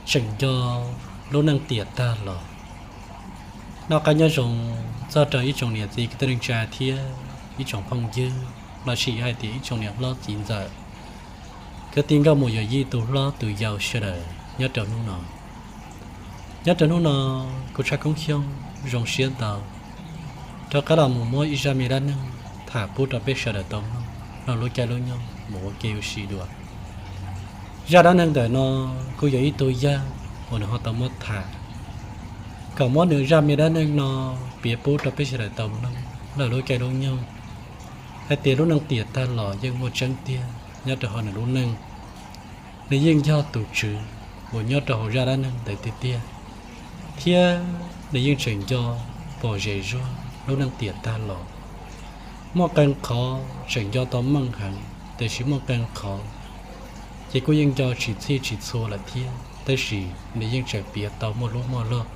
Tseem nco lub neej tiam tag los. Noj qab nyob zoo txog rau ib tsoom niam txiv kwv tij neej tsa thiab ib tsoom phooj ywg los sis hais tias ib tsoom niam hlob txiv ntxawm, kwv tij nkauj muam yawm yij tus hlob tus yau sawv daws nyob rau hnub no. Nyob rau hnub no kuv Tshaj Koob Xyooj zoo siab ntau rov qab los mus muab ib zaj me dab neeg tham pub rau peb sawv daws tau mloog los lub caij lub nyoog mus ua ke ua si dua. Zaj dab neeg ntawm no kuj yog ib tug yawg uas nws ho tau muab tham kom muab nws zaj me dab neeg no piav pub rau peb sawv daws tau mloog los lub caij lub nyoog hais tias lub neej tiam tag los yeej muaj tseeb tiag nyob rau hauv nws lub neej. Nws yeej yog tus tswv uas nyob rau hauv zaj dab neeg ntawd tiag tiag, thiab nws yeej tseem nco pom zem zuag lub neej tiam tag los. Muaj qee qhov tseem nco tau meej heev, tiam sis muaj qee qhov ces kuj yeej nco tsis txhij tsis txhua lawm thiab, tab sis nws yeej tseem piav tau muaj lub muaj log,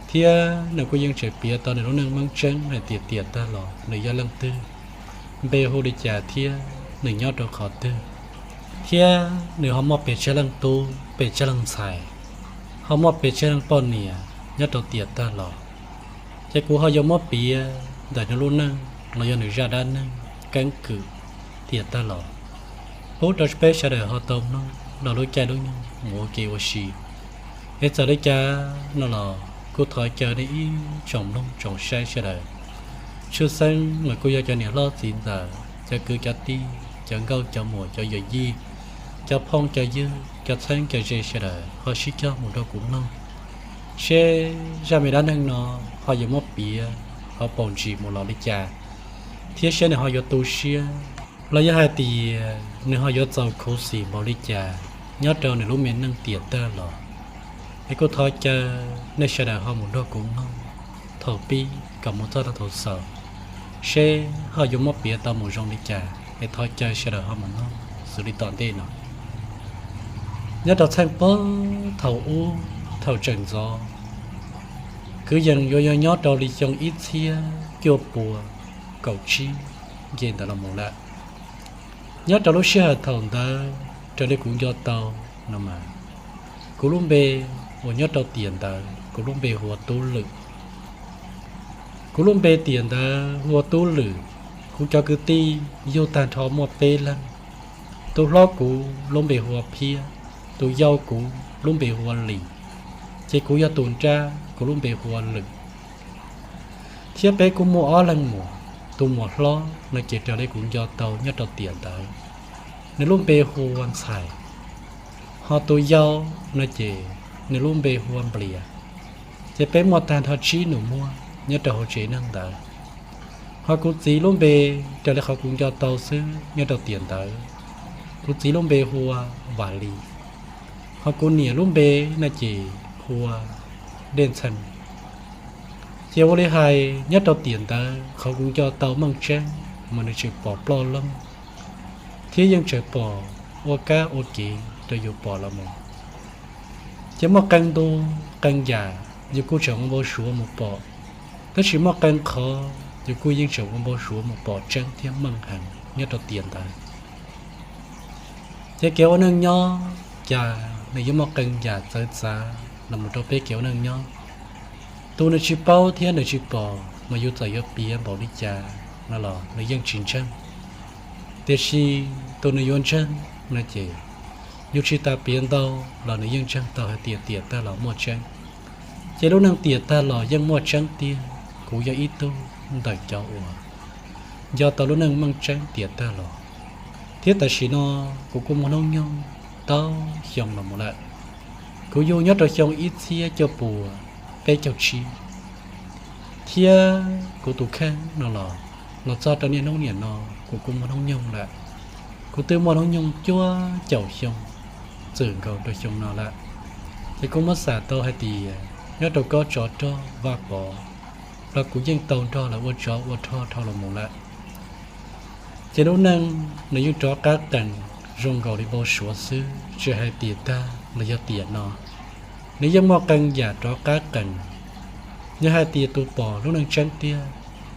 thiab nws kuj yeej tseem piav tau nws lub neej meej tseeb hais tias tiam tag los nws yog leej twg, npe hu li cas thiab nws nyob rau qhov twg, thiab nws ho muaj pes tsawg leej tub pes tsawg leej ntxhais, ho muaj pes tsawg leej poj niam nyob rau tiam tag los. Ces kuv ho yuav muab piav ntawm nws lub neej los yog nws zaj dab neeg keeb kwm tiam tag los pub rau peb sawv daws ho tau mloog los lub caij lub nyoog mus ua ke ua si. Es txawm li cas no los kuj thov caw nej ib tsoom mloog tsoom saib sawv daws, tshwj xeeb mas kuj yog cov niam hlob txiv ntxawm, cov kwv cov tij, cov nkauj cov muam, cov yawm yij, cov phooj cov ywg, cov txheeb cov ze sawv daws ho sib cog mus nrog kuv mloog seb zaj me dab neeg no ho yuav muab piav ho paus ntsis mus los li cas, thiab seb nws ho yuav tu siab los yog hais tias nws ho yuav txaus khuv xim npaum li cas nyob rau nws lub me neej tiam tag los. Es kuj thov caw nej sawv daws ho mus nrog kuv mloog thaum pib kom mus txog rau thaum xaus, seb ho yuav muab piav tau mus zoo li cas, es thov caw sawv daws ho mus mloog xws li tom ntej no. Nyob rau txheej puag thaum ub, thaum tseem ntxov, kwv yees yuav yog nyob rau li xyoo ib txhiab cuaj pua kaum tsib nce ntawd los mus lawm. Nyob rau lub sij hawm thaum ntawd raws li kuv nco tau no mas, kuv lub npe uas nyob rau tiam ntawd kuv lub npe hu ua Tub Lwm. Kuv lub npe tiam ntawd hu ua Tub Lwm. Kuv cov kwv tij yug tag nrho muaj peb leeg. Tus hlob kuv lub npe hu ua Phiab, tus yau kuv lub npe hu ua Lis, ces kuv yog tus nrab, kuv lub npe hu ua Lwm. Thiab peb kuj muaj ob leeg muam. Tus muam hlob no ces raws li kuv nco tau nyob rau tiam ntawd, nws lub npe hu ua Ntxhais, ho tus yau no ces nws lub npe hu ua Nplias. Ces peb muaj tag nrho tsib nus muag nyob rau hauv tsev neeg ntawd. Ho kuv txiv lub npe, raws li qhov kuv nco tau xwb nyob rau tiam ntawd, kuv txiv lub npe hu ua Vam Lis, ho kuv niam lub npe no ces hu ua Dej Ntxhee. Ces ua li hais nyob rau tiam ntawd qhov kuv nco tau meej tseeb mas nws tseem pom ploj loog, thiab yeej tseem pom ua kab ua kev rau yus pom los mus. Ces muaj qee ntu qee yam yus kuj tseem ua npau suav mus pom, tab sis muaj qee qhov yus kuj yeej tseem ua npau suav mus pom tseeb thiab meej heev nyob rau tiam ntawd. Ces kev ua neej nyob cas nws yuav muaj qee yam txawv txav los mus rau peb kev ua neej nyob. Tus nws tsis paub thiab nws tsis pom mas yus txawm yuav piav npaum li cas no los nws yeej tsis ntseeg. Tiam sis tus nws yuav ntseeg no ces yus tsis tas piav ntau los nws yeej ntseeg tau hais tias tiam tag los muaj tseeb. Ces lub neej tiam tag los yeej muaj tseeb tiag, kuv yog ib tug ntawm cov uas nco tau lub neej meej tseeb tiam tag los. Thiab tam sim no kuv kuj muaj hnub nyoog tau xyoo los mus lawm. Kuv yug nyob rau xyoo ib txhiab cuaj pua peb caug tsib, thiab kuv tus kheej no los, los txog rau niaj hnub niam no kuv kuj muaj hnub nyoog lawm. Kuv twb muaj hnub nyoog cuaj caum xyoo txwm nkaus rau xyoo no lawm. Ces kuv muab xam tau hais tias nyob rau kob tsov rog vaj pov los kuv yeej tau nrog lawv ua tsov ua rog dhau los mus lawm. Ces lub neej nws yeej rov qab qees zoo nkaus li npau suav xwb, tsis hais tiam tag los yog tiam no, nws yeej muaj qee yam rov qab qees. Yog hais tias tus pom lub neej tseeb tiag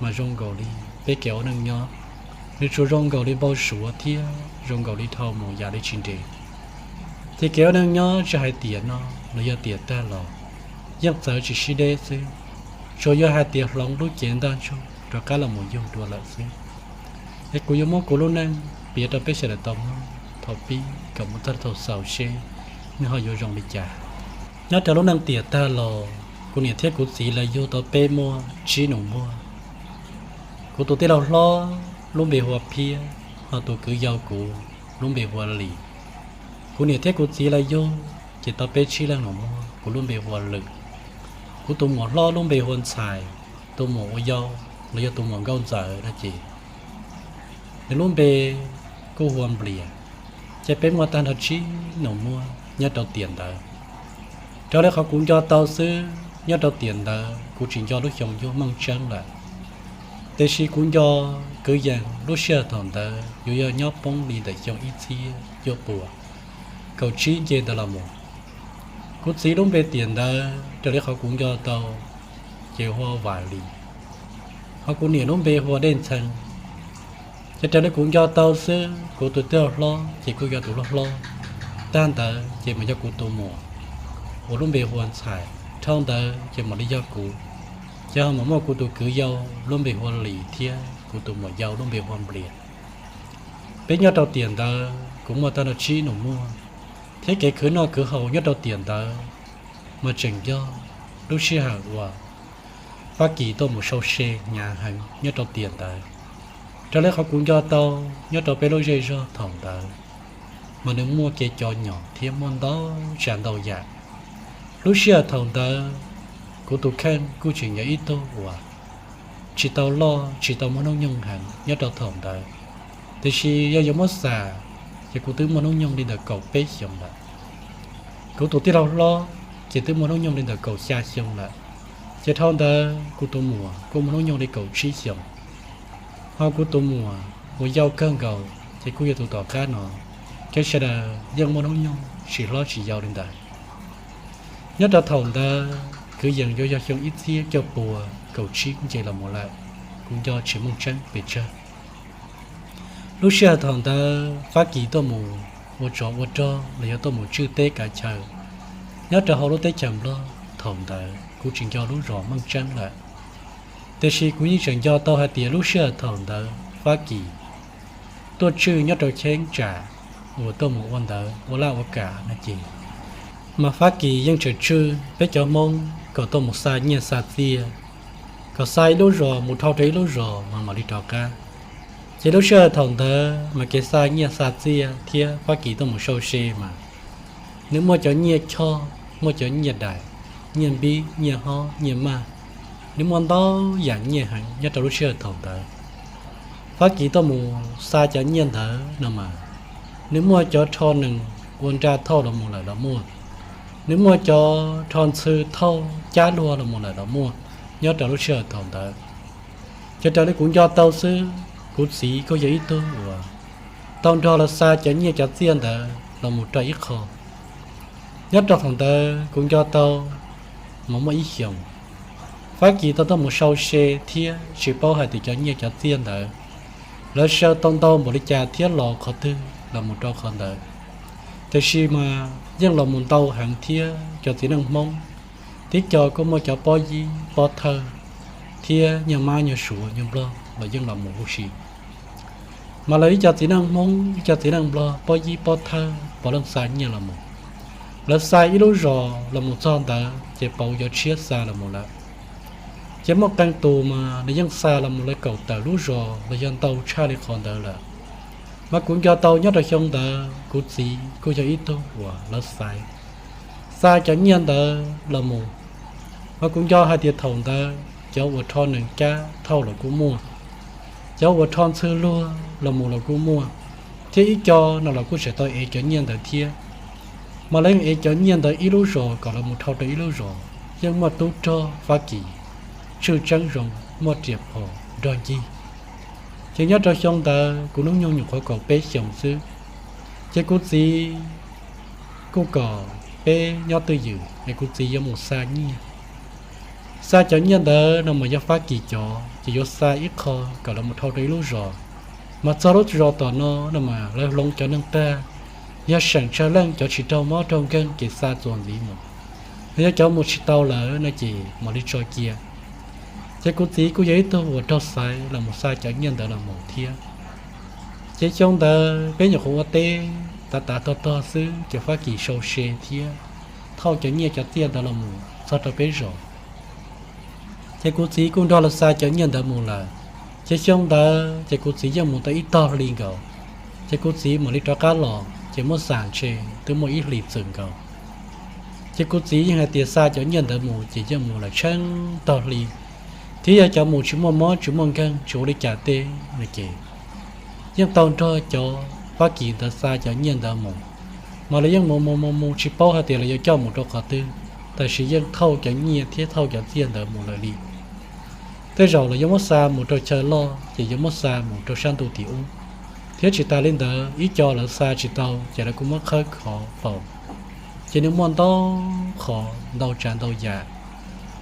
mas zoo nkaus li peb kev ua neej nyob, nws tsuas zoo nkaus li npau suav thiab zoo nkaus li dhau mus yam li tsis nres. Ces kev ua neej nyob tsis hais tiam no los yog tiam tag los yeej txawv tsis sib deb xwb, tsuas yog hais tias hloov lub cev ntaj ntsug rov qab los mus yug dua lawm xwb. Es kuv yuav muab kuv lub neej piav rau peb sawv daws tau mloog thaum pib kom mus txog thaum xaus seb nws ho yuav zoo li cas. Nyob rau lub neej tiam tag los kuv niam thiab kuv txiv lawv yug tau peb muaj tsib nus muag. Kuv tus tij laug hlob lub npe hu ua Phiab, ho tus kwv yau kuv lub npe hu ua Lis. Kuv niam thiab kuv txiv lawv yug ces tau peb tsib leej nus muag, kuv lub npe hu ua Lwm. Kuv tus muam hlob lub npe hu ua Ntxhais, tus muam uas yau los yog tus muam nkauj ntxawm no ces nws lub npe kuj hu ua Nplias. Ces peb muaj tag nrho tsib nus muag nyob rau tiam ntawd. Raws li qhov kuv nco tau xwb, nyob rau tiam ntawd kuv tsis nco lub xyoo yug meej tseeb lawm, tiam sis kuv nco kwv yees lub sij hawm thaum ntawd yuav yog nyob poob li ntawm xyoo ib txhiab cuaj puas kaum tsib nce ntawd los mus. Kuv txiv lub npe tiam ntawd raws li qhov kuv nco tau ces hu ua Vam Lis, ho kuv niam lub npe hu ua Dej Ntxhee. Ces raws li kuv nco tau xwb, kuv tus tij laug hlob ces kuj yog tus hlob hlob. Tag ntawd ces mas yog kuv tus muam uas lub npe hu ua Ntxhais, dhau ntawd ces mam li yog kuv. Ces ho mam muaj kuv tus kwv yau lub npe hu ua Lis thiab kuv tus muam yau lub npe hu ua Nplias. Peb nyob rau tiam ntawd kuv muaj tag nrho tsib nus muag, thiab kev khwv noj khwv haus nyob rau tiam ntawd mas tseem yog lub sij hawm uas Fab Kis tuaj mus sau se hnyav heev nyob rau tiam ntawd. Raws li qhov kuv nco tau, nyob rau peb lub zej zog thaum ntawd mas nws muaj kev cov nyom thiab muaj ntau tsav ntau yam. Lub sij hawm thaum ntawd kuv tus kheej kuj tseem yog ib tug uas tsis tau loj tsis tau muaj hnub nyoog heev nyob rau thaum ntawd, tiam sis yog yuav muab xam ces kuv twb muaj hnub nyoog li ntawm kaum peb xyoos lawm. Kuv tus tij laug hlob ces twb muaj hnub nyoog li ntawm kaum xya xyoo lawm, ces dhau ntawd kuv tus muam kuj muaj hnub nyoog li kaum tsib xyoos. Ho kuv tus muam uas yau kawg nkaus ces kuj yog tus tom qab no, ces sawv daws yeej muaj hnub nyoog tsis hlob tsis yau li ntawd. Nyob rau thaum ntawd kwv yees yuav yog xyoo ib txhiab cuaj puas kaum tsib nce los mus lawm, kuv nco tsis meej tseeb pes tsawg. Lub sij hawm thaum ntawd Fab Kis tuaj mus ua tsov ua rog los yog tuaj mus tswj teb kav chaw nyob rau hauv lub teb chaws Nplog thaum ntawd kuv tsis nco lub zos meej tseeb lawm, tiam sis kuv yeej tseem nco tau hais tias lub sij hawm thaum ntawd Fab Kis tuaj tswj nyob rau cheeb tsam uas tuaj mus ua ntawd ua laj ua kam no ces, mas Fab Kis yeej tseem tswj peb cov Hmoob kom tuaj mus xa nyiaj xa txiaj, kom xa ib lub zos mus dhau rau ib lub zos mas mam li rov qab. Ces lub sij hawm thaum ntawd mas kev xa nyiaj xa txiaj thiab Fab Kis tuaj mus sau se mas nws muaj cov nyiaj choj, muaj cov nyiaj daim, nyiaj npib, nyiaj hob, nyiaj maj, nws muaj ntau yam nyiaj heev nyob rau lub sij hawm thaum ntawd. Fab Kis tuaj mus xa cov nyiaj ntawd no mas, nws muaj cov rho nees ua nra thauj los mus lawm los muaj, nws muaj cov rho ntxhw thauj cab luag los mus lawm los muaj nyob rau lub sij hawm thaum ntawd. Ces raws li kuv nco tau xwb, kuv txiv kuj yog ib tug uas tau nrog lawv xa cov nyiaj cov txiaj ntawd los mus rau ib qho. Nyob rau thaum ntawd kuv nco tau mas muaj ib xyoos, Fab Kis tau tuaj mus sau se thiab tsis paub hais tias cov nyiaj cov txiaj ntawd lawv sau tau ntau npaum li cas thiab los qhov twg los mus rau qhov ntawd. Tiam sis mas yeej los mus ntau heev thiab cov txiv neej Hmoob tib co kuj muaj cov pob yib pob thawj thiab nyuag mab nyuag suav nyuag nplog los yeej los mus huv si. Mas lawv ib co txiv neej Hmoob ib co txiv neej Nplog pob yib pob thawj puav leej xa nyiaj los mus. Lawv xa ib lub zos los mus txog ntawd ces pauv cov tshiab xa los mus lawm. Ces muaj qee tus mas nws yeej xa los mus lawv kaum tawm lub zos los yog ntau tshaj li qhov ntawd lawm. Mas kuv nco tau nyob rau xyoo ntawd kuv txiv kuj yog ib tug uas lawv xaiv xa cov nyiaj ntawd los mus. Mas kuv nco hais tias thaum ntawd cov uas rho nees cab thauj los kuj muaj, cov uas rho ntxhw luag los mus los kuj muaj, thiab ib co no los kuj tseem tau ev cov nyiaj ntawd thiab. Mas lawv yeej ev cov nyiaj ntawd ib lub zos kom los mus dhau rau ib lub zos, yeej muaj tub rog Fab Kis tswj tseeb zoo, muaj riam phom nrog ncig. Ces nyob rau xyoo ntawd kuv hnub nyoog nyuam qhuav kaum peb xyoos xwb, ces kuv txiv kuj kom peb nyob twj ywm es kuv txiv yuav mus xa nyiaj. Xa cov nyiaj ntawd no mas yog Fab Kis cov, ces yuav xa ib qho kom los mus dhau rau ib lub zos. Mas txog lub zos tom no no mas lawv hloov cov neeg tag, yog seem tsawg leej cov tsis raug mob raug nkeeg kev xa txuas ntxiv mus, yog cov mus tsis tau lawm no ces mam li tso cia. Ces kuv txiv kuj yog ib tug uas raug xaiv los mus xa cov nyiaj ntawd los mus thiab. Ces xyoo ntawd peb nyuam qhuav ua teb tav tav tog tog xwb ces Fab Kis sau se thiab thauj cov nyiaj cov txiaj ntawd los mus txog rau peb zos. Ces kuv txiv kuj nrog lawv xa cov nyiaj ntawd mus lawm. Ces xyoo ntawd ces kuv txiv yeej mus tau ib tog hli nkaus, ces kuv txiv mam li rov qab los ces muab xam ntshe twb muaj ib hlis txwm nkaus. Ces kuv txiv yeej hais tias xa cov nyiaj ntawd mus ces yeej mus lawm tsheej tog hli, thiab yog cov mus tsis muaj mob tsis muaj nkeeg tsis ua li cas teb no ces yeej tau nrog cov Fab Kis ntawd xa cov nyiaj ntawd mus. Mas lawv yeej mus mus mus mus tsis paub hais tias lawv yuav coj mus rau qhov twg, tab sis yeej thauj cov nyiaj thiab thauj cov txiaj ntawd mus lawm li. Tej zaum lawv yuav muab xa mus rau chaw loj ces yuav muab xa mus rau sab ntuj tim ub, thiab tsis tas li ntawd ib co lawv xa tsis tau ces lawv kuj muab khawb khov faus. Ces nws muaj ntau qhov ntau tsav ntau yam.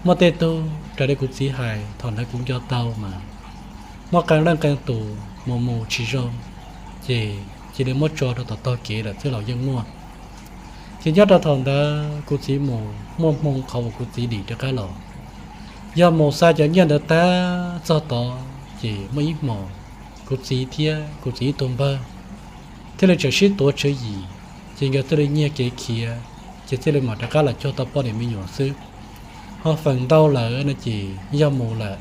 Muaj tej tug raws li kuv txiv hais thaum ntawd kuv nco tau mas muaj qee leej qee tus mus mus tsis zoo, ces cia li muab tso rau tom tog kev lawm xwb los yeej muaj. Ces nyob rau thaum ntawd kuv txiv mus muaj hmoo qhov uas kuv txiv dim rov qab los. Yog mus xa cov nyiaj ntawd tag txog tod ces muaj ib hmos kuv txiv thiab kuv txiv ib tug npawg thiaj li tseem sib tuav tswv yim, ces nkawd thiaj li nyiag kev khiav, ces thiaj li mam rov qab los cuag tau poj niam me nyuam xwb. Ho feem ntau lawm no ces yog mus lawm,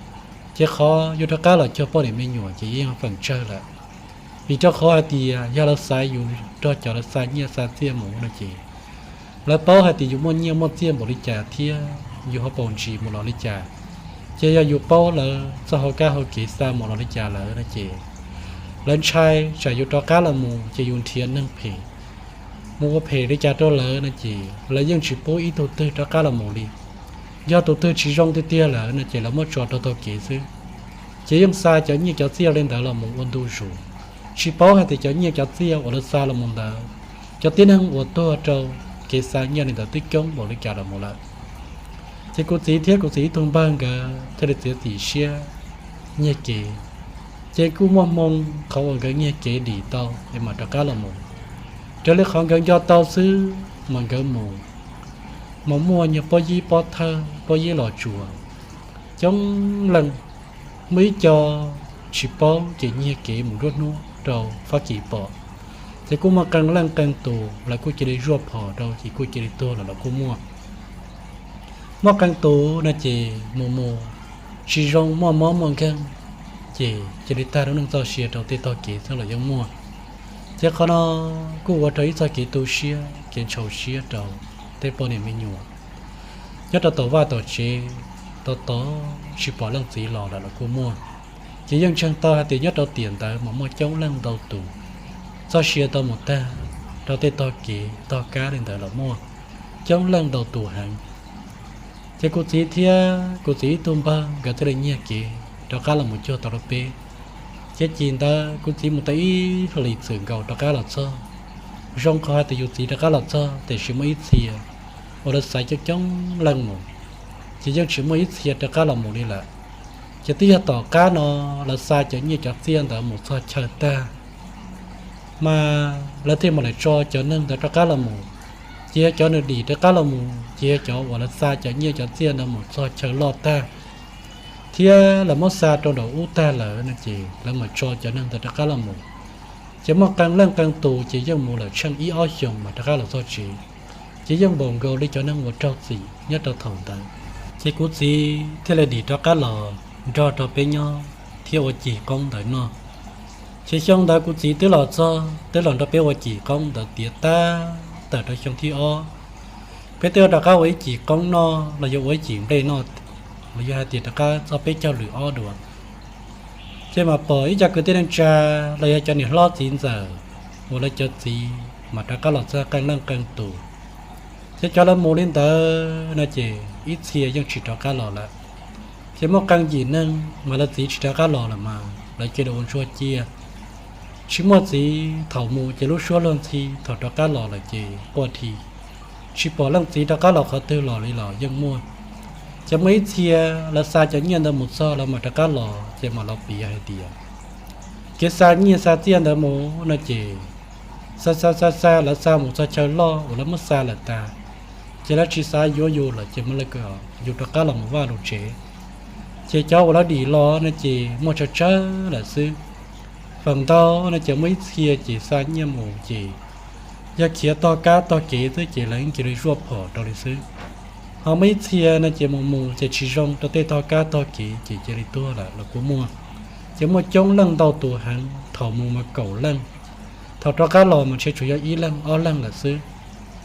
ces qhov yuav rov qab los cuag poj niam me nyuam ces yeej feem tsawg lawm. Vim rau qhov hais tias yog lawv xaiv yus nrog cov lawv xa nyiaj xa txiaj mus no ces lawv paub hais tias yus muaj nyiaj muaj txiaj npaum li cas thiab yus ho paus ntsis mus los li cas. Ces yog yus paub lawv txoj hauv kab hauv kev xa mus los li cas lawm no ces lawv ntshai tsam yus rov qab los mus ces yus nrhiav neeg phem, mus ua phem li cas rau lawv no ces lawv yeej tsis pub ib tug twg rov qab los mus li. Yog tus twg tsis zoo tiag tiag lawm no ces lawv muab tso rau taug kev xwb. Ces yeej xa cov nyiaj cov txiaj li ntawd los mus ua ntu zus, tsis paub hais tias cov nyiaj cov txiaj uas lawv xa los mus ntawd, cov tib neeg uas tuag rau kev xa nyiaj li ntawd twb coob npaum li cas los mus lawm. Ces kuv txiv thiab kuv txiv ib tug npawg nkawd thiaj li txiav txim siab nyiag kev. Ces kuj muaj hmoo qhov uas nkawd nyiag kev dim tau es mam rov qab los mus. Raws li qhov nkawd nco tau xwb mas nkawd mus, mas muaj nyuag pob yib pob thawj pob yib los tsuas coob leej. Muaj ib co tsis paub ces nyiag kev mus nruab hnub rau Fab Kis pom. Ces kuj muaj qee leej qee tus lawv kuj cia li zuaj phom rau ces kuj cia li tuag lawm los kuj muaj. Muaj qee tus no ces mus mus tsis zoo muaj mob muaj nkeeg, ces cia li tag lub neej txoj sia rau tej tog kev xwb los yeej muaj. Ces qhov no kuj ua rau ib txoj kev tu siab kev ntshau siab rau tej poj niam me nyuam nyob rau tom vaj tom tsev, tos tos tsis pom leej txiv los lawm los kuj muaj. Ces yeej ntseeg tau hais tias nyob rau tiam ntawd mas muaj coob leej ntau tus txoj sia tau mus tag rau tej tog kev tog kab li ntawd los muaj coob leej ntau tus heev. Ces kuv txiv thiab kuv txiv ib tug npawg nkawd thiaj li nyiag kev rov qab los mus cuag tau rau peb. Ces cim ntawd kuv txiv mus tau ib hlis txwm nkaus rov qab los txog. Zoo qhov hais tias yus txiv rov qab los txog tiam sis muaj ib txhia uas lawv xaiv coob coob leej mus, ces yeej tsis muaj ib txhia rov qab los mus li lawm. Ces twb yog tom qab no lawv xa cov nyiaj cov txiaj ntawd mus txog chaw tag, mas lawv thiaj mam li tso cov neeg ntawd rov qab los mus. Ces yog cov nws dim rov qab los mus ces yog cov uas lawv xa cov nyiaj cov txiaj ntawd mus txog chaw loj tag, thiab lawv muab xa rau nraum ub tag lawm no ces lawv mam tso cov neeg ntawd rov qab los mus. Ces muaj qee leej qee tus ces yeej mus lawm tsheej ib ob xyoos mas rov qab los txog tsev. Ces yeej npaum nkaus li cov neeg uas raug txim nyob rau thaum ntawd. Ces kuv txiv thiaj li dim rov qab los nrog rau peb nyob thiab ua cim qoob ntawd noj. Ces xyoo ntawd kuv txiv twb los txog twb los nrog peb ua cim qoob ntawd tiav tab tawm rau xyoo thib ob. Peb twb rov qab ua ib cim qoob noj los yog ua ib cim nplej noj, los yog hais tias rov qab txog peb caug lwm ob dua, ces mam pom ib co kwv tij neej tsa los yog cov niam hlob txiv ntxawm uas lawv cov txiv mas rov qab los txog qee leej qee tus. Ces cov lawv mus li ntawd no ces ib txhia yeej tsis rov qab los lawm. Ces muaj qee yim neeg mas lawv txiv tsis rov qab los lawm mas lawv cia li ua ntsuag cia, tsis muaj txiv thaum mus ces lub suab luag ntxhi, thaum rov qab los lawm ces quaj dhi. Tsis pom leej txiv rov qab los qhov twg los li los yeej muaj. Ces muaj ib txhia lawv xa cov nyiaj ntawd mus txog lawv mam rov qab los ces mam los piav hais tias kev xa nyiaj xa txiaj ntawd mus no ces xa xa xa xa lawv xa mus txog chaw loj uas lawv muab xa lawm tas, ces lawv tsis xav yuav yus lawm ces muab lawv yus rov qab los mus vaj los tsev. Ces cov uas lawv dim los no ces muaj tsawg tsawg lawm xwb. Feem ntau no ces muaj ib txhia ces xa nyiaj mus ces yog khiav tog kab tog kev xwb ces lawv yeej cia li zuaj phom rau li xwb. Ho muaj ib txhia no ces mus mus ces tsis zoo rau tej tog kab tog kev ces cia li tuag lawm los kuj muaj. Ces muaj coob leej ntau tus heev, thaum mus mas kaum leej, thaum rov qab los mas ntshe tsuas yog ib leeg ob leeg lawm xwb.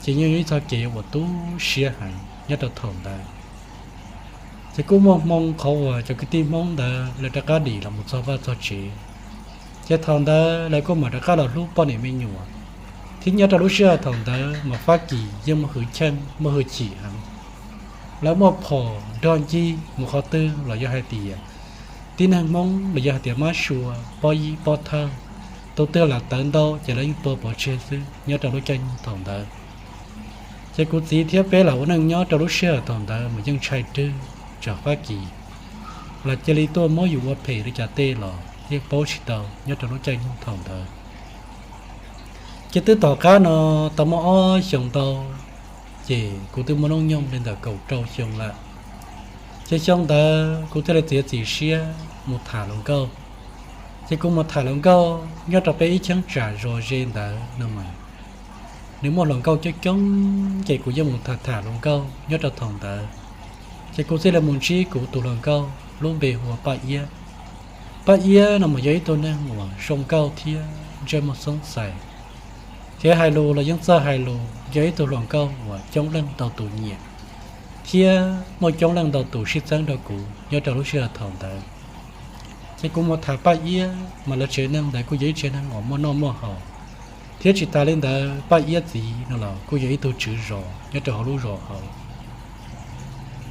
Ces yeej yog ib txoj kev uas tu siab heev nyob rau thaum ntawd. Ces kuj muaj hmoo qhov uas cov kwv tij Hmoob ntawd lawv rov qab dim los mus txog vaj txog tsev. Ces thaum ntawd lawv kuj mam rov qab los hlub poj niam me nyuam, thiab nyob rau lub sij hawm thaum ntawd mas Fab Kis yeej muaj hwj chim heev. Lawv muaj phom nrog ncig mus qhov twg los yog hais tias tib neeg Hmoob los yog hais tias mab sua, pob yib pob thawj, tus twg lam tawv ntau ces lawv yeej tua pov tseg xwb nyob rau lub caij nyoog thaum ntawd. Ces kuv txiv thiab peb lam ua neej nyob rau lub sij hawm thaum ntawd mas yeej ntshai rwg tsam Fab Kis lam cia li tuaj muab yus ua phem li cas tej los yeej paub tsis tau nyob rau lub caij nyoog thaum ntawd. Ces twb tom qab no tau muaj ob xyoo ntau, ces kuv twb muaj hnub nyoog li ntawm kaum rau xyoo lawm. Ces xyoo ntawd kuv thiaj li txiav txim siab mus tham hluas nkauj. Ces kuv mus tham hluas nkauj nyob rau peb ib cheeb tsam zos ze ntawd no mas nws muaj hluas nkauj coob coob, ces kuv yeej mus tham tham hluas nkauj nyob rau thaum ntawd. Ces kuv thiaj li mus ntsib kuv tus hluas nkauj lub npe hu ua Paj Iab. Paj Iab no mas yog ib tug neeg uas zoo nkauj thiab ntsej muag xoob xais, thiab hais lus los yeej txawj hais lus, yog ib tug hluas nkauj uas coob leej ntau tus nyiam, thiab muaj coob leej ntau tus sib txeeb rau kuv nyob rau lub sij hawm thaum ntawd. Ces kuv mus tham Paj Iab mas lawv tsev neeg ntawd kuj yog ib tsev neeg uas muaj noj muaj haus, thiab tsis tas li ntawd Paj Iab txiv no los kuj yog ib tug tswv zos nyob rau hauv lub zos hauv.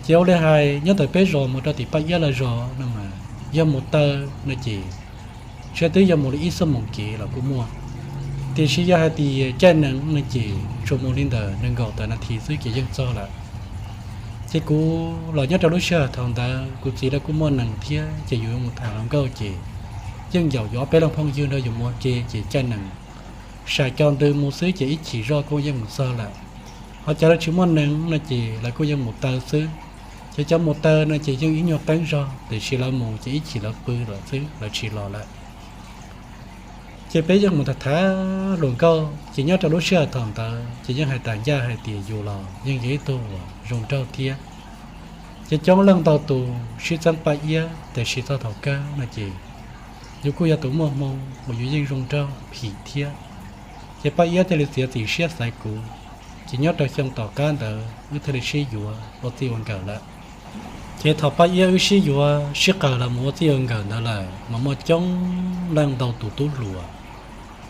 Ces ua li hais nyob ntawm peb zos mus rau tim Paj Iab lawv zos no mas yog mus taw no ces ntshe twb yog mus li ib xuab moos kev los kuj muaj, tiam sis yog hais tias caij nees no ces tsuas mus li ntawm nees nkaum tawm nas this xwb ces yeej txog lawm. Ces kuv los nyob rau lub sij hawm thaum ntawd kuv txiv lawv kuj muaj nees thiab, ces yus yuav mus tham hluas nkauj ces yeej yaum yus ob peb leej phooj ywg nrog yus mus ua ke ces caij nees sam co ntws mus xwb ces ib chim zoj kuj yeej mus txog lawm. Ho cov lawv tsis muaj nees no ces lawv kuj yeej mus taw xwb. Ces cov mus taw no ces yeej ib nyuag qeeb zog, tiam sis lawv mus ces ib chim lawv pw lawm xwb, lawv tsis los lawm. Ces peb yeej mus tham tham hluas nkauj, ces nyob rau lub sij hawm thaum ntawd ces yeej hais tas ncaj hais tias yus los yeej yog ib tug uas zoo nraug thiab. Ces coob leej ntau tus sib txeeb Paj Iab, tiam sis txog thaum kawg no ces yus kuj yog tus muaj hmoo uas yus yeej zoo nraug phim thiab. Ces Paj Iab thiaj li txiav txim siab xaiv kuv. Ces nyob rau xyoo tom qab ntawd wb thiaj li sib yuav ua txij ua nkawm lawm. Ces thaum Paj Iab wb sib yuav sib qawm los mus ua txij ua nkawm ntawd lawm mas muaj coob leej ntau tus tub hluas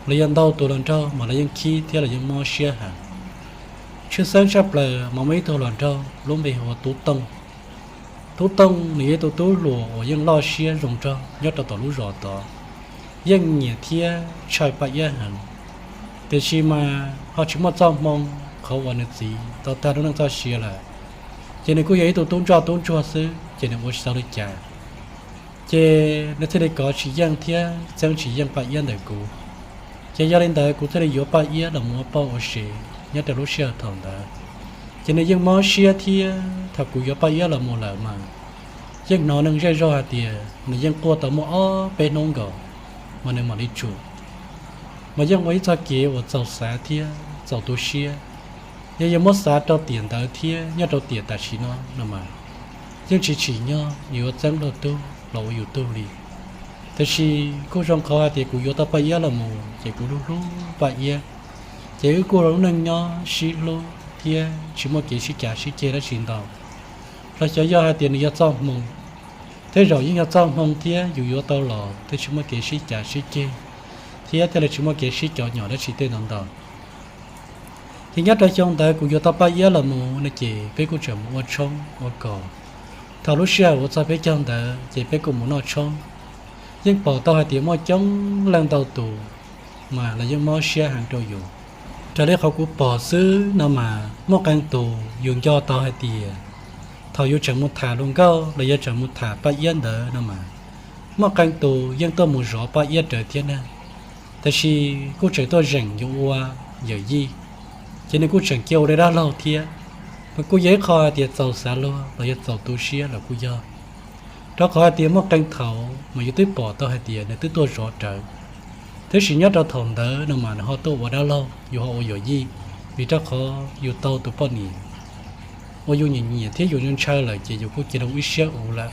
los yog ntau tus hluas nraug mas lawv yeej khib thiab lawv yeej mob siab heev. Tshwj xeeb tshaj plaws mas muaj ib tug hluas nraug lub npe hu ua Tub Tooj. Tub Tooj nws yog ib tug tub hluas uas yeej loj siab zoo nraug nyob rau tom lub zos tod, yeej nyiam thiab ntshai Paj Iab heev. Tiam sis mas ho tsis muaj txoj hmoo, qhov uas nws txiv tau tag lub neej txoj sia lawm, ces nws kuj yog ib tug tub ntsoj tub ntsuag xwb ces nws ua tsis tau li cas. Ces nws thiaj li kov tsis yeej thiab txeeb tsis yeej Paj Iab ntawm kuv. Ces yog li ntawd kuv thiaj li yuav Paj Iab los mus ua poj ua sev nyob rau lub sij hawm thaum ntawd. Ces nws yeej mob siab thiab thaum kuv yuav Paj Iab los mus lawm mas yeej hnov neeg zej zog hais tias nws yeej quaj tau muaj ob peb hnub nkaus mas nws mam li tsum. Mas yeej ua ib txoj kev uas txaus xav thiab txaus tu siab. Yog yuav muab xav rau tiam ntawd thiab nyob rau tiam tam sim no no mas yeej tsis tsim nyog yuav txeeb luag tug los ua yus tug li. Tiam sis kuj zoo qhov hais tias kuv yuav tau Paj Iab los mus ces kuv hlub hlub Paj Iab, ces wb kuj ua lub neej nyob sib hlub thiab tsis muaj kev sib cav sib ceg dab tsi ntau. Los xyov yog hais tias nws yog txoj hmoo, tej zaum yeej yog txoj hmoo thiab yus yuav tau los thiaj tsis muaj kev sib cav sib ceg thiab thiaj li tsis muaj kev sib cov nyom dab tsi tej ntau ntau. Ces nyob rau xyoo ntawd kuv yuav tau Paj Iab los mus no ces peb kuj tseem mus ua tshoob ua kos. Thaum lub sij hawm uas txog peb caug ntawd ces peb kuj mus noj tshoob. Yeej pom tau hais tias muaj coob leej ntau tus mas lawv yeej mob siab heev rau yus. Raws li qhov kuv pom xwb no mas muaj qee tus yus nco tau hais tias thaum yus tseem mus tham hluas nkauj los yog tseem mus tham Paj Iab ntawd no mas muaj qee tus yeej tuaj mus zov Paj Iab raws thiab na. Tab sis kuj tseem tuaj zeem yuav ua yawm yij, ces nws kuj tseem cia ua dab laug thiab. Mas kuj yog ib qho hais tias txaus xav luag los yog txaus tu siab los kuj yog, rau qhov hais tias muaj qee thaum mas yus twb pom tau hais tias nws twb tuaj zov rawv, tab sis nyob rau thaum ntawd no mas nws ho tuaj ua dab laug, yus ho ua yawm yij, vim rau qhov yus tau tus poj niam uas yus nyiam nyiam thiab yus ntshaw lawm ces yus kuj cia li ua ib siab uv lawm.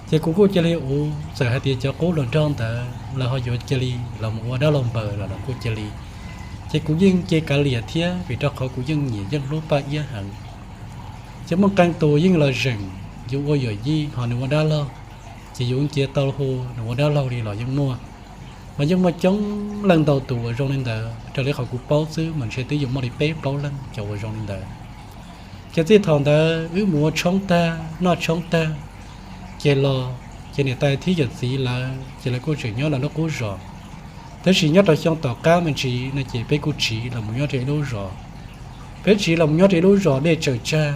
Ces kuv kuj cia li uv, txawm hais tias cov qub hluas nraug ntawd lawv ho yuav cia li los mus ua dab laug npaws los los kuj cia li. Ces kuv yeej cia kav liam thiab, vim rau qhov kuv yeej nyiam yeej hlub Paj Iab heev. Ces muaj qee tus yeej los zeem yuav ua yawm yij ho nws ua dab laug, ces yus cia tau hu nws ua dab laug li los yeej muaj. Mas yeej muaj coob leej ntau tus uas zoo li ntawd, raws li qhov kuv paub xwb mas ntshe twb yuav muaj li peb plaub leej cov uas zoo li ntawd. Ces txij thaum ntawd wb mus ua tshoob tag noj tshoob tag, ces los, ces niam tais thiab yawm txiv lawv ces lawv kuj tseem nyob lawv lub qub zos. Tab sis nyob rau xyoo tom qab me ntsis no ces peb kuj tsiv los mus nyob rau ib lub zos. Peb tsiv los mus nyob rau ib lub zos dej tsawm tsag,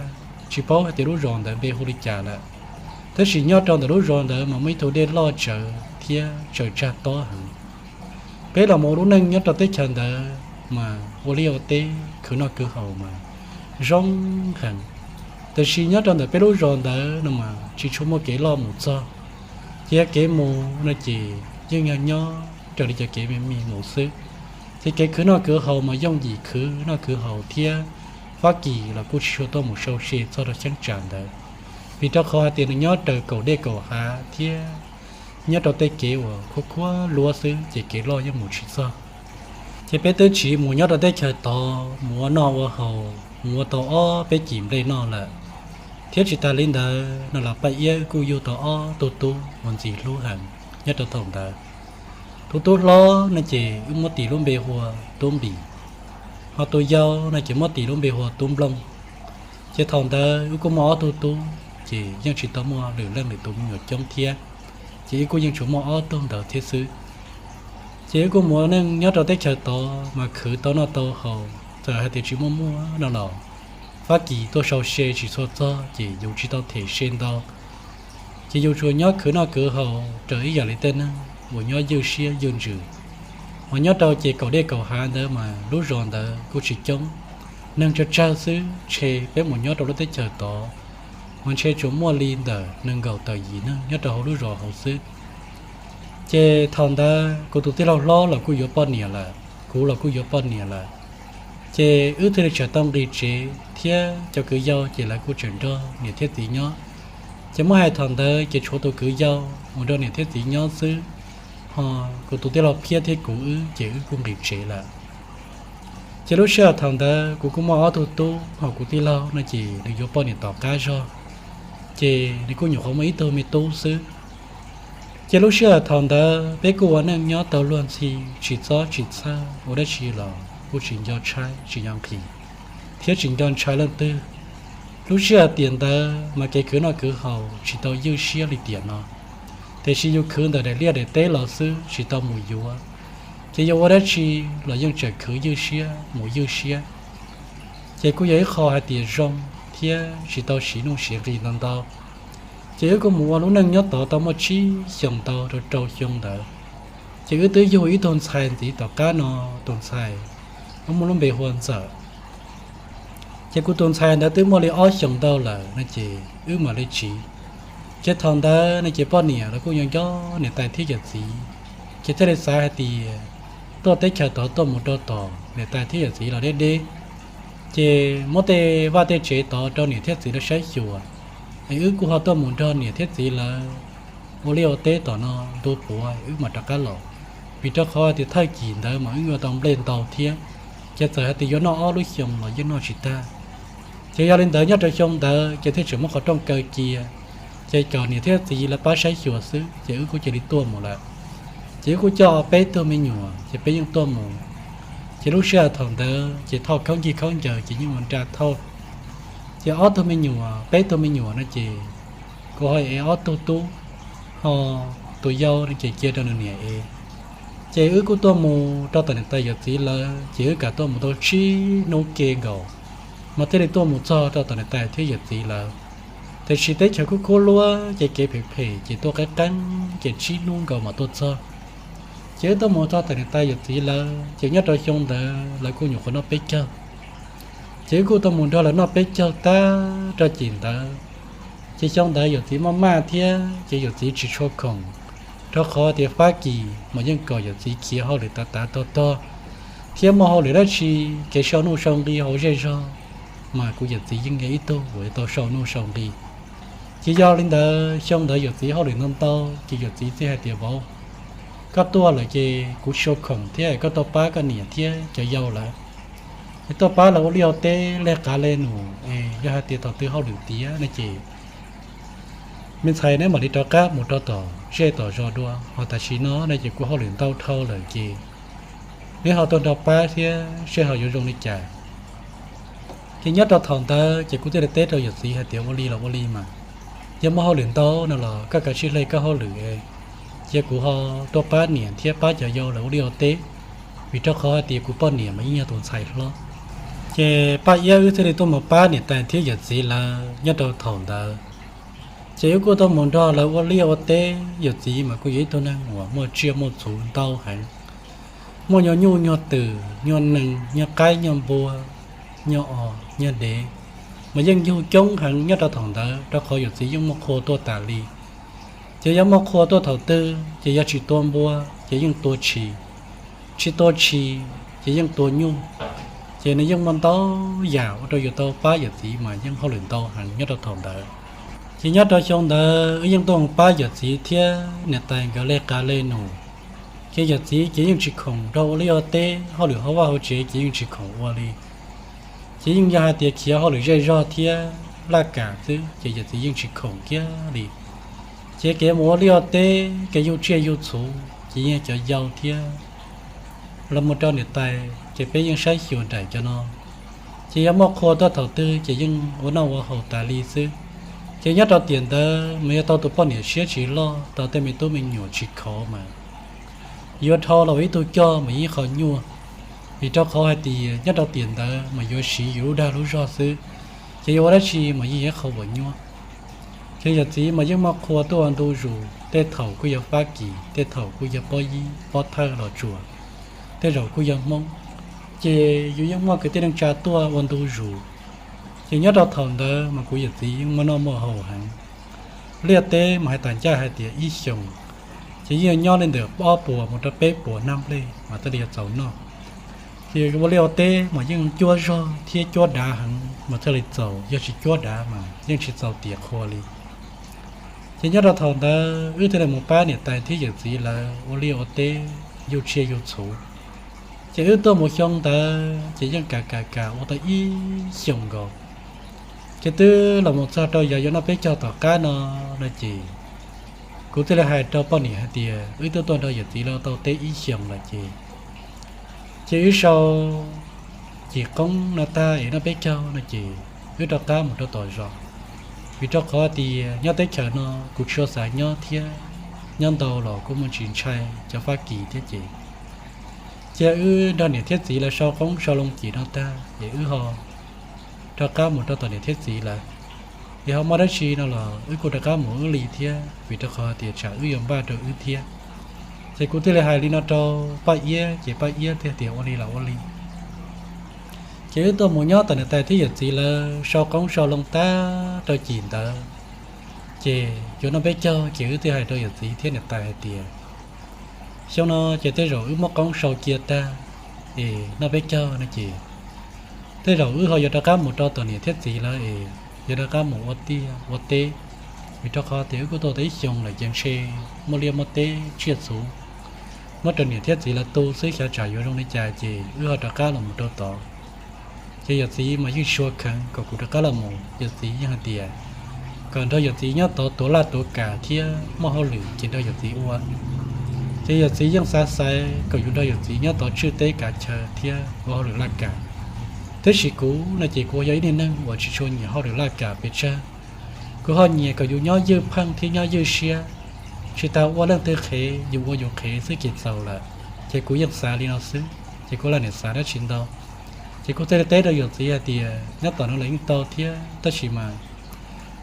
tsis paub hais tias lub zos ntawd npe hu li cas lawm. Tab sis nyob rau ntawm lub zos ntawd mas muaj ib tug dej loj tsawv thiab tsawm tsag tob heev. Peb los mus ua lub neej nyob rau teb chaws ntawd mas ua liaj ua teb khwv noj khwv haus mas zoo heev. Tab sis nyob rau ntawm peb lub zos ntawd no mas tsis tshua muaj kev loj mus txog, ces yog kev mus no ces yeej yog nyob raws li cov kev me me mus xwb. Ces kev khwv noj khwv haus mas yooj yim khwv noj khwv haus thiab Fab Kis los kuj tsis tshua tuaj mus sau se txog rau cheeb tsam ntawd, vim rau qhov hais tias nws nyob raws kaum dej kaum hav thiab nyob rau tej kev uas khuab khuab luab xwb ces kev loj yeej mus tsis txog. Ces peb twb tsiv mus nyob rau teb chaws tod mus ua noj ua haus mus ua tau ob peb cim nplej noj lawm, thiab tsis tas li ntawd no los Paj Iab kuj yug tau ob tug tub uas ntxim hlub heev nyob rau thaum ntawd. Tus tub hlob no ces wb muab tis lub npe hu ua Tub Npis, ho tus yau no ces muab tis lub npe hu ua Tub Nplooj. Ces thaum ntawd wb kuj muaj ob tug tub, ces yeej tsis tau muaj lwm leej lwm tus me nyuam coob thiab, ces wb kuj yeej tsuas muaj ob tug ntawd thiab xwb. Ces wb kuj mus ua neej nyob rau teb chaws tod mas khwv tau noj tau haus, txawm hais tias tsis muaj muaj no los Fab Kis tuaj sau se tsis txhua txog ces yus tsis tau them se ntau. Ces yus tsuas nyob khwv noj khwv haus raws ib yam li tej neeg uas nyob ywj siab ywj ntsws. Mas nyob rau ces kaum dej kaum hav ntawd mas lub zos ntawd kuj tsis coob, neeg tsawg tsawg xwb, ntshe peb mus nyob rau lub teb chaws tod mas ntshe tsuas muaj li ntawm nees nkaum tawm yim neeg nyob rau hauv lub zos hauv xwb. Ces thaum ntawd kuv tus tij laug hlob los kuj yuav poj niam lawm, kuv los kuj yuav poj niam lawm. Ces wb thiaj li tseem tau nqis tsev thiab cov kwv yau ces lawv kuj tseem nrog niam thiab txiv nyob. Ces muab hais thaum ntawd ces tshuav tus kwv yau mus nrog niam thiab txiv nyob xwb, ho kuv tus tij laug Phiab thiab kuv wb ces wb kuj nqis tsev lawm. Ces lub sij hawm thaum ntawd kuv kuj muaj ob tug tub, ho kuv tij laug no ces nws yuav poj niam tom qab zog, ces nws kuj nyuam qhuav muaj ib tug me tub xwb. Ces lub sij hawm thaum ntawd peb kuj ua neej nyob tau luag ntxhi, tsis txob tsis txhawj, ua dab tsi los kuj tsis nco tshaib tsis nco nqhis thiab tsis nco ntshai leej twg. Lub sij hawm tiam ntawd mas kev khwv noj khwv haus tsis tau ywj siab li tiam no, tiam sis yus khwv ntawm daim liaj daim teb los xwb tsis tau mus yuav, ces yus ua dab tsi los yeej tseem khwv ywj siab mus ywj siab. Ces kuj yog ib qho hais tias zoo thiab tsis tau siv nuj siv nqi ntau ntau. Ces wb kuj mus ua lub neej nyob tod tau muaj tsib xyoos ntau rau rau xyoo ntawd. Ces wb twb yug ib tug ntxhais ntxiv tom qab no, tus ntxhais wb muab lub npe hu ua Ntxawm. Ces kuv tus ntxhais ntawd twb muaj li ob xyoos ntau lawm no ces wb mam li tsiv. Ces thaum ntawd no ces poj niam los kuj nco nco niam tais thiab yawm txiv, ces thiaj li xav hais tias tuaj teb chaws tod tuaj mus rau tom niam tais thiab yawm txiv los deb deb, ces muab tej vaj tej tsev tod rau niam thiab txiv lawv saib xyuas, es wb kuj ho tuaj mus nrog niam thiab txiv lawv ua liaj ua teb tom no ntu puav wb mam rov qab los, vim rau qhov tias thawj cim ntawd mas wb yuav tau nplej ntau thiab, ces txawm hais tias yuav noj ob lub xyoo los yeej noj tsis tag. Ces yog li ntawd nyob rau xyoo ntawd ces thiaj tseem muab qhov rooj kaw cia, ces kom niam thiab txiv lawv pab saib xyuas xwb, ces wb kuj cia li tuaj mus lawm. Ces wb kuj coj peb tug me nyuam ces peb yeej tuaj mus. Ces lub sij hawm thaum ntawd ces thauj khaub ncaws khaub ncaws ces yeej ua nra thauj. Ces ob tug me nyuam, peb tug me nyuam no ces kuv ho ev ob tug tub, ho tus yau no ces cia rau nws niam ev. Ces wb kuj tuaj mus rau tom niam tais yawm txiv lawv, ces wb kam tuaj mus tau tsib hnub ke nkaus, mas thiaj li tuaj mus txog rau tom niam tais thiab yawm txiv lawv. Tiam sis teb chaws kuj khub luab ces kev phem phem ces tuaj qeeb qeeb ces tsib hnub nkaus mas tuaj txog. Ces wb tuaj mus txog tom niam tais yawm txiv lawv, ces nyob rau xyoo ntawd lawv kuj nyuam qhuav noj peb caug. Ces wb kuj tuaj mus nrog lawv noj peb caug tag rau cim ntawd. Ces xyoo ntawd yawm txiv maj maj thiab ces yawm txiv tsis tshua khoom, rau qhov tias Fab Kis mas yeej kom yawm txiv khiav hauj lwm tav tav tog tog, thiab muaj hauj lwm dab tsi, kev sau nuj sau nqi hauv zej zog, mas kuv yawm txiv yeej yog ib tug uas tau sau nuj sau nqi. Ces yog li ntawd xyoo ntawd yawm txiv hauj lwm ntau ntau, ces yawm txiv thiaj hais tias, Vauv, koj tuaj lawm ces kuv tsis tshua khoom thiab, koj tuaj pab koj niam thiab cov yau lawv, es tuaj pab lawv ua liaj ua teb, leg qav leg num, es yog hais tias thaum twg hauj lwm tiav no ces me ntxhais neb mam li rov qab mus rau tom zej tom zos dua, ho tam sim no no ces kuv hauj lwm ntau dhau lawm ces neb ho tuaj nrog pab thiab seb ho yuav zoo li cas. Ces nyob rau thaum ntawd ces kuv thiaj li teb rau yawm txiv hais tias, Ua li los ua li mas, yog muaj hauj lwm ntau no los koj kav tsij hle koj hauj lwm, cia kuv ho tuaj pab niam thiab pab cov yau lawv ua liaj ua teb, vim rau qhov hais tias kuv poj niam mas yeej yog tus ntxhais hlob. Ces Paj Iab wb thiaj li tuaj mus pab niam tais thiab yawm txiv lawv nyob rau thaum ntawd. Ces wb kuj tuaj mus nrog lawv ua liaj ua teb, yawm txiv mas kuj yog ib tug neeg uas muaj tsiaj muaj txhu ntau heev, muaj nyuag nyuj nyuag twm, nyuag nees, nyuag qaib nyuag npua, nyuag os nyuag dev, mas yeej yug coob heev nyob rau thaum ntawd, rau qhov yawm txiv yeej muaj qhua tuaj tas li. Ces yog muaj qhua tuaj thaum twg ces yog tsis tua npua ces yeej tua tshis, tsis tua tshis ces yeej tua nyuj. Ces nws yeej muaj ntau yam ua rau yus tau pab yawm txiv mas yeej hauj lwm ntau heev nyob rau thaum ntawd. Ces nyob rau xyoo ntawd wb yeej tuaj pab yawm txiv thiab niam tais nkawd leg qav leg num. Ces yawm txiv ces yeej tsis khoom nrog ua liaj ua teb, hauj lwm hauv vaj hauv tsev ces yeej tsis khoom ua li. Ces yeej yog hais tias khiav hauj lwm zej zog thiab laj kam xwb ces yawm txiv yeej tsis khoom kiag li. Ces kev mus ua liaj ua teb, kev yug tsiaj yug txhu, ces yeej cov yau thiab los mus rau niam tais ces peb yeej saib xyuas nraim cov no. Ces yog muaj qhua tuaj thaum twg ces yeej ua noj ua haus tas li xwb. Ces nyob rau tiam ntawd mas yog tau tus poj niam siab tsis loj, tau tej me tub me nyuam tsis khov mas yuav dhau los ib tug coj mas yeej qhov nyuaj, vim rau qhov hais tias nyob rau tiam ntawd mas yuav siv yus lub dag lub zog xwb, ces yuav ua dab tsi mas yeej yog qhov uas nyuaj. Ces yawm txiv mas yeej muaj qhua tuaj ua ntu zus, tej thaum kuj yog Fab Kis, tej thaum kuj yog pob yib pob thawj los tsuas, tej zaum kuj yog Hmoob, ces yus yeej muaj kwv tij neej tsa tuaj ua ntu zus. Ces nyob rau thaum ntawd mas kuv yawm txiv yeej muaj noj muaj haus heev. Liaj teb mas hais tas ncaj hais tias ib xyoos, ces yeej nyob li ntawm ob puas mus rau peb puas nag nplej mas thiaj li yuav txaus noj. Ces ua liaj ua teb mas yeej cuab zog thiab cuab dav heev mas thiaj li txaus, yog tsis cuab dav mas yeej tsis txaus tiav qhua li. Ces nyob rau thaum ntawd wb thiaj li mus pab niam tais thiab yawm txiv lawv ua liaj ua teb, yug tsiaj yug txhu. Ces wb tuaj mus xyoo ntawd ces yeej kam kam kam ua tau ib xyoos nkaus. Ces twb los mus txog rau yav yuav noj peb caug tom qab no, no ces kuv thiaj li hais rau poj niam hais tias wb twb tuaj nrog yawm txiv lawv tau teb ib xyoos lawm ces, ces wb sau cim qoob no tag es noj peb caug no ces wb rov qab mus rau tom zos, vim rau qhov tias nyob teb chaws no kuv tsis tshua xav nyob thiab, nyob ntau los kuj muaj tsis ntshai cov Fab Kis thiab ces. Ces wb nrog niam thiab txiv lawv sau qoob sau loo cim no tag es wb ho rov qab mus rau tom niam thiab txiv lawv, es ho muaj dab tsi no los wb kuj rov qab mus wb li thiab, vim rau qhov tias tsam wb yuav npaj rau wb thiab. Ces kuv thiaj li hais li no rau Paj Iab ces Paj Iab thiaj tias ua li los ua li. Ces wb tuaj mus nyob tom niam tais thiab yawm txiv lawv sau qoob sau loo tag rau cim ntawd, ces yuav noj peb caug ces wb thiaj hais rau yawm txiv thiab niam tais hais tias, xyoo no ces tej zaum wb muab qoob sau cia tag es noj peb caug no ces tej zaum wb ho yuav rov qab mus rau tom niam thiab txiv lawv es yuav rov qab mus ua tiaj ua teb, vim rau qhov tias wb kuj tuaj tau ib xyoos lawm ces ntshe muaj liaj muaj teb tsiaj txhu muab rau niam thiab txiv lawv tu xwb, xyov tsam yuav zoo li cas ces wb ho rov qab los mus rau tod. Ces yawm txiv mas yeej tsis tshua kheev kom kuv rov qab los mus, yawm txiv yeej hais tias kom nrog yawm txiv nyob tod tuav laj tuav kam thiab muaj hauj lwm ces nrog yawm txiv ua. Ces yawm txiv yeej xav xaiv kom yus nrog yawm txiv nyob tod tswj teb kav chaw thiab ua hauj lwm laj kam. Tiam sis kuv no ces kuv yog ib niag neeg uas tsis tshua nyiam hauj lwm laj kam pes tsawg. Kuv ho nyiam kom yus nyob ywj pheej thiab nyob ywj siab, tsis tas ua leej twg qhev, yus ua yus qhev xwb ces txaus lawm. Ces kuv yeej xav li no xwb ces kuv lam nim xav dab tsi ntau. Ces kuv thiaj li teb rau yawm txiv hais tias nyob tom no los yeej tau thiab, tab sis mas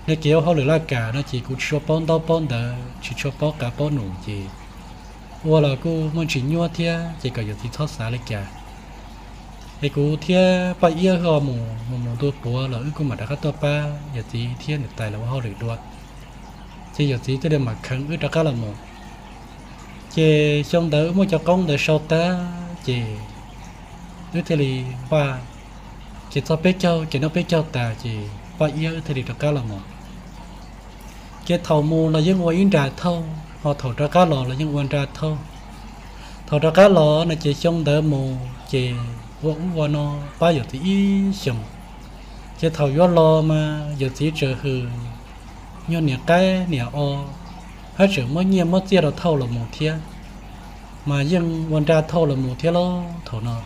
nws kev ua hauj lwm laj kam no ces kuv tsis tshua paub ntaub paub ntawv, tsis tshua paub qav paub num ces ua los kuj muaj ntsis nyuaj thiab, ces kom yawm txiv txhob xav li cas. Es kuv thiab Paj Iab ho mus mus mus ntu puav los wb kuj mam rov qab tuaj pab yawm txiv thiab niam tais lawv ua hauj lwm dua, ces yawm txiv thiaj li mam kheev wb rov qab los mus. Ces xyoo ntawd wb muab cov qoob ntawd sau tag, ces wb thiaj li npaj, ces txog peb caug, ces noj peb caug tas ces Paj Iab wb thiaj li rov qab los mus. Ces thaum mus los yeej ua ib nra thauj, ho thaum rov qab los los yeej ua nra thauj. Thaum rov qab los no ces xyoo ntawd mus ces ua ub ua no pab yawm txiv ib xyoos. Ces thaum yuav los mas yawm txiv tseem hwm nyuag niam qaib niam o, hab tseem muab nyiaj muab txiaj rau thauj los mus thiab, mas yeej ua nra thauj los mus thiab los thaum no.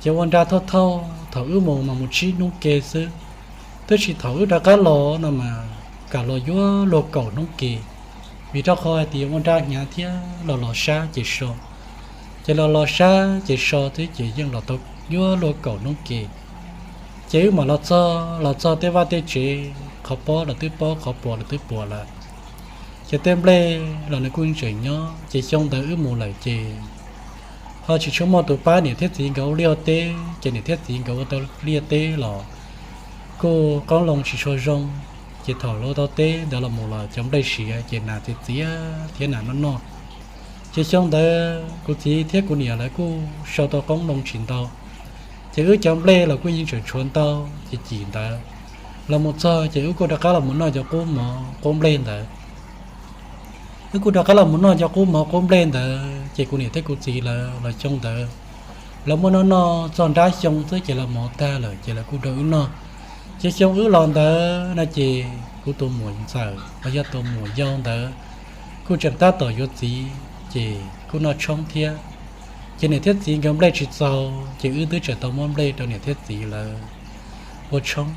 Ces ua nra thauj thauj, thaum wb mus mas mus tsib hnub ke xwb, tab sis thaum wb rov qab los no mas kam los yuav luag kaum hnub ke, vim rau qhov hais tias ua nra hnyav thiab los los sab ces so. Ces los los sab ces so thiab ces yeej los tau yuav luag kaum hnub ke. Ces wb mam los txog, los txog tej vaj tej tsev qhov pob los twb pob, qhov puas los twb puas lawm. Ces tej nplej los nws kuj tseem nyob, ces xyoo ntawd wb mus lawm ces ho tsis tshua muaj tus pab niam thiab txiv nkawd ua liaj ua teb, ces niam thiab txiv nkawd ua tau liaj teb los kuj qoob loo tsis tshua zoo. Ces thaum lawv ua tau teb ntawd los mus los cov nplej siav ces nas txiv txiav thiab nas noj noj. Ces xyoo ntawd kuv txiv thiab kuv niam lawv kuj sau tau qoob loo tsis ntau, ces wb cov nplej los kuj yeej tseem tshuav ntau. Ces cim ntawd los mus txog ces wb kuj rov qab los mus noj cov qub mov qub nplej ntawd. Wb kuj rov qab los mus noj cov qub mov qub nplej ntawd, ces kuv niam thiab kuv txiv lawv los xyoo ntawd lawv muab noj noj txog nrab xyoo xwb ces lawv mov tag lawm ces lawv kuj rau wb noj. Ces xyoo wb los ntawd no ces kuv tus muam ntxawm los yog tus muam yau ntawd kuj tseem tab tom yuav txiv, ces kuj noj tshoob thiab. Ces niam thiab txiv nkawd nplej tsis txaus, ces wb twb tseem tau muab nplej rau niam thiab txiv lawv ua tshoob.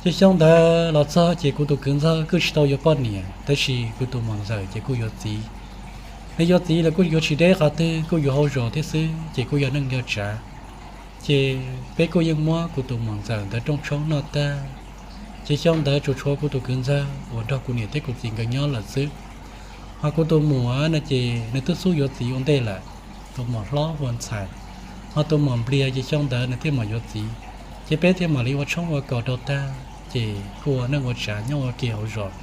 Ces xyoo ntawd los txog ces kuv tus kwv ntxawg kuj tsis tau yuav poj niam, tab sis kuv tus muam ntxawm ces kuj yuav txiv. Nws yuav txiv los kuj yuav tsis deb qhov twg, kuj yuav hauv zos thiab xwb, ces kuj yog neej yog tsav. Ces peb kuj yeej muab kuv tus muam ntxawm ntawd rooj tshoob noj tag. Ces xyoo ntawd tsuas tshuav kuv tus kwv ntxawg uas nrog kuv niam thiab kuv txiv nkawd nyob lawm xwb. Ho kuv tus muam no ces nws twb xub yuav txiv ua ntej lawm, tus muam hlob hu ua Ntxhais. Ho tus muam Nplias ces xyoo ntawd nws thiaj mam yuav txiv, ces peb thiaj mam li ua tshoob ua kos rau tag, ces kuj ua neej ua tsav nyob ua ke hauv zos.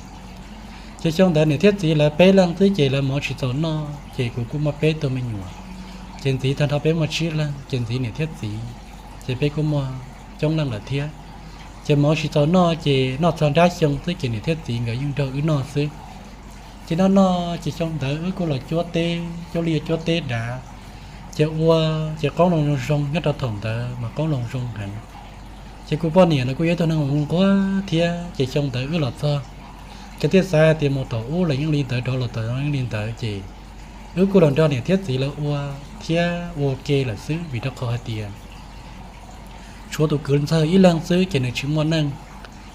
Ces xyoo ntawd niam thiab txiv lawv peb leeg xwb ces lawv mov tsis txaus noj, ces kuv kuj muaj peb tug me nyuam. Ces ntxiv tag nrho peb muaj tsib leeg, ces ntxiv niam thiab txiv, ces peb kuj muaj coob leej lawm thiab. Ces mov tsis txaus noj, ces noj txog nrab xyoo xwb ces niam thiab txiv nkawd yeej nrog wb noj xwb. Ces noj noj ces xyoo ntawd wb kuj los cuab teb, cuab liaj cuab teb dav, ces ua, ces qoob loo zoo zoo. Nyob rau thaum ntawd mas qoob loo zoo heev. Ces kuv poj niam no kuj yog ib tug neeg nquag thiab, ces xyoo ntawd wb los txog, ces thiaj xav hais tias mus tom ub los yeej li ntawd, rov los tom yeej li ntawd, ces wb kuj los nrog niam thiab txiv lawv ua thiab ua ke lawm xwb, vim rau qhov hais tias tshuav tus kwv ntxawg ib leeg xwb ces nws tsis muaj neej.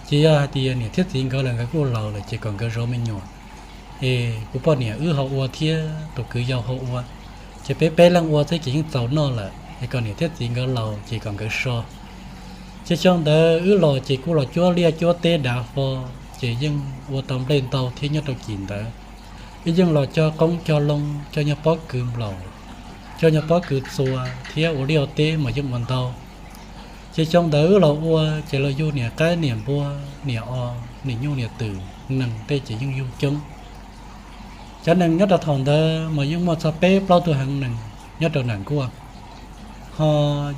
Ces yog hais tias niam thiab txiv nkawd los nkawd kuj laus lawm ces kom nkawd zov me nyuam, es kuv poj niam wb ho ua thiab tus kwv yau ho ua, ces peb peb leeg ua xwb ces yeej txaus noj lawm, es kom niam thiab txiv nkawd laus ces kom nkawd so. Ces xyoo ntawd wb los ces kuj los cuab liaj cuab teb dav fo, ces yeej ua tau nplej ntau thiab. Nyob rau cim ntawd wb yeej los cog qoob cog loo, cog nyuag pob kws nplaum, cog nyuag pob kws txua, thiab ua liaj ua teb mas yeej ua ntau. Ces xyoo ntawd wb los ua ces los yug niam qaib niam npua, niam o, niam nyuj niam twm, nees tej ces yeej yug coob. Cov nees nyob rau thaum ntawd mas yeej muaj txog peb plaub tug heev nees nyob rau nam nkuaj, ho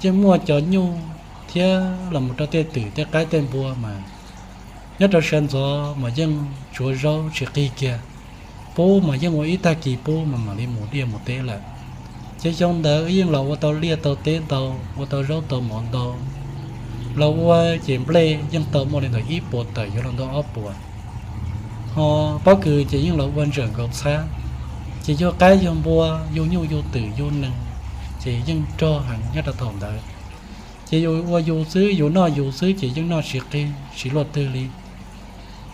yeej muaj cov nyuj thiab los mus rau tej twm tej qaib tej npua mas nyob rau sawv ntxov mas yeej tsuav zaub tsis qig kiag. Pub mas yeej ua ib tag kis pub mas mam li mus liaj mus teb lawm. Ces xyoo ntawd wb yeej los ua tau liaj tau teb ntau, ua tau zaub tau mov ntau. Los ua ces nplej yeej tau muaj li ntawm ib puas tawm yuav los ntau ob puas. Ho pob kws ces yeej los ua ntsawm nkaus txhab, ces yug qaib yug npua, yug nyuj yug twm yug nees, ces yeej rog heev nyob rau thaum ntawd. Ces yus ua yus xwb, yus noj yus xwb ces yeej noj tsis qig tsis luaj twg li.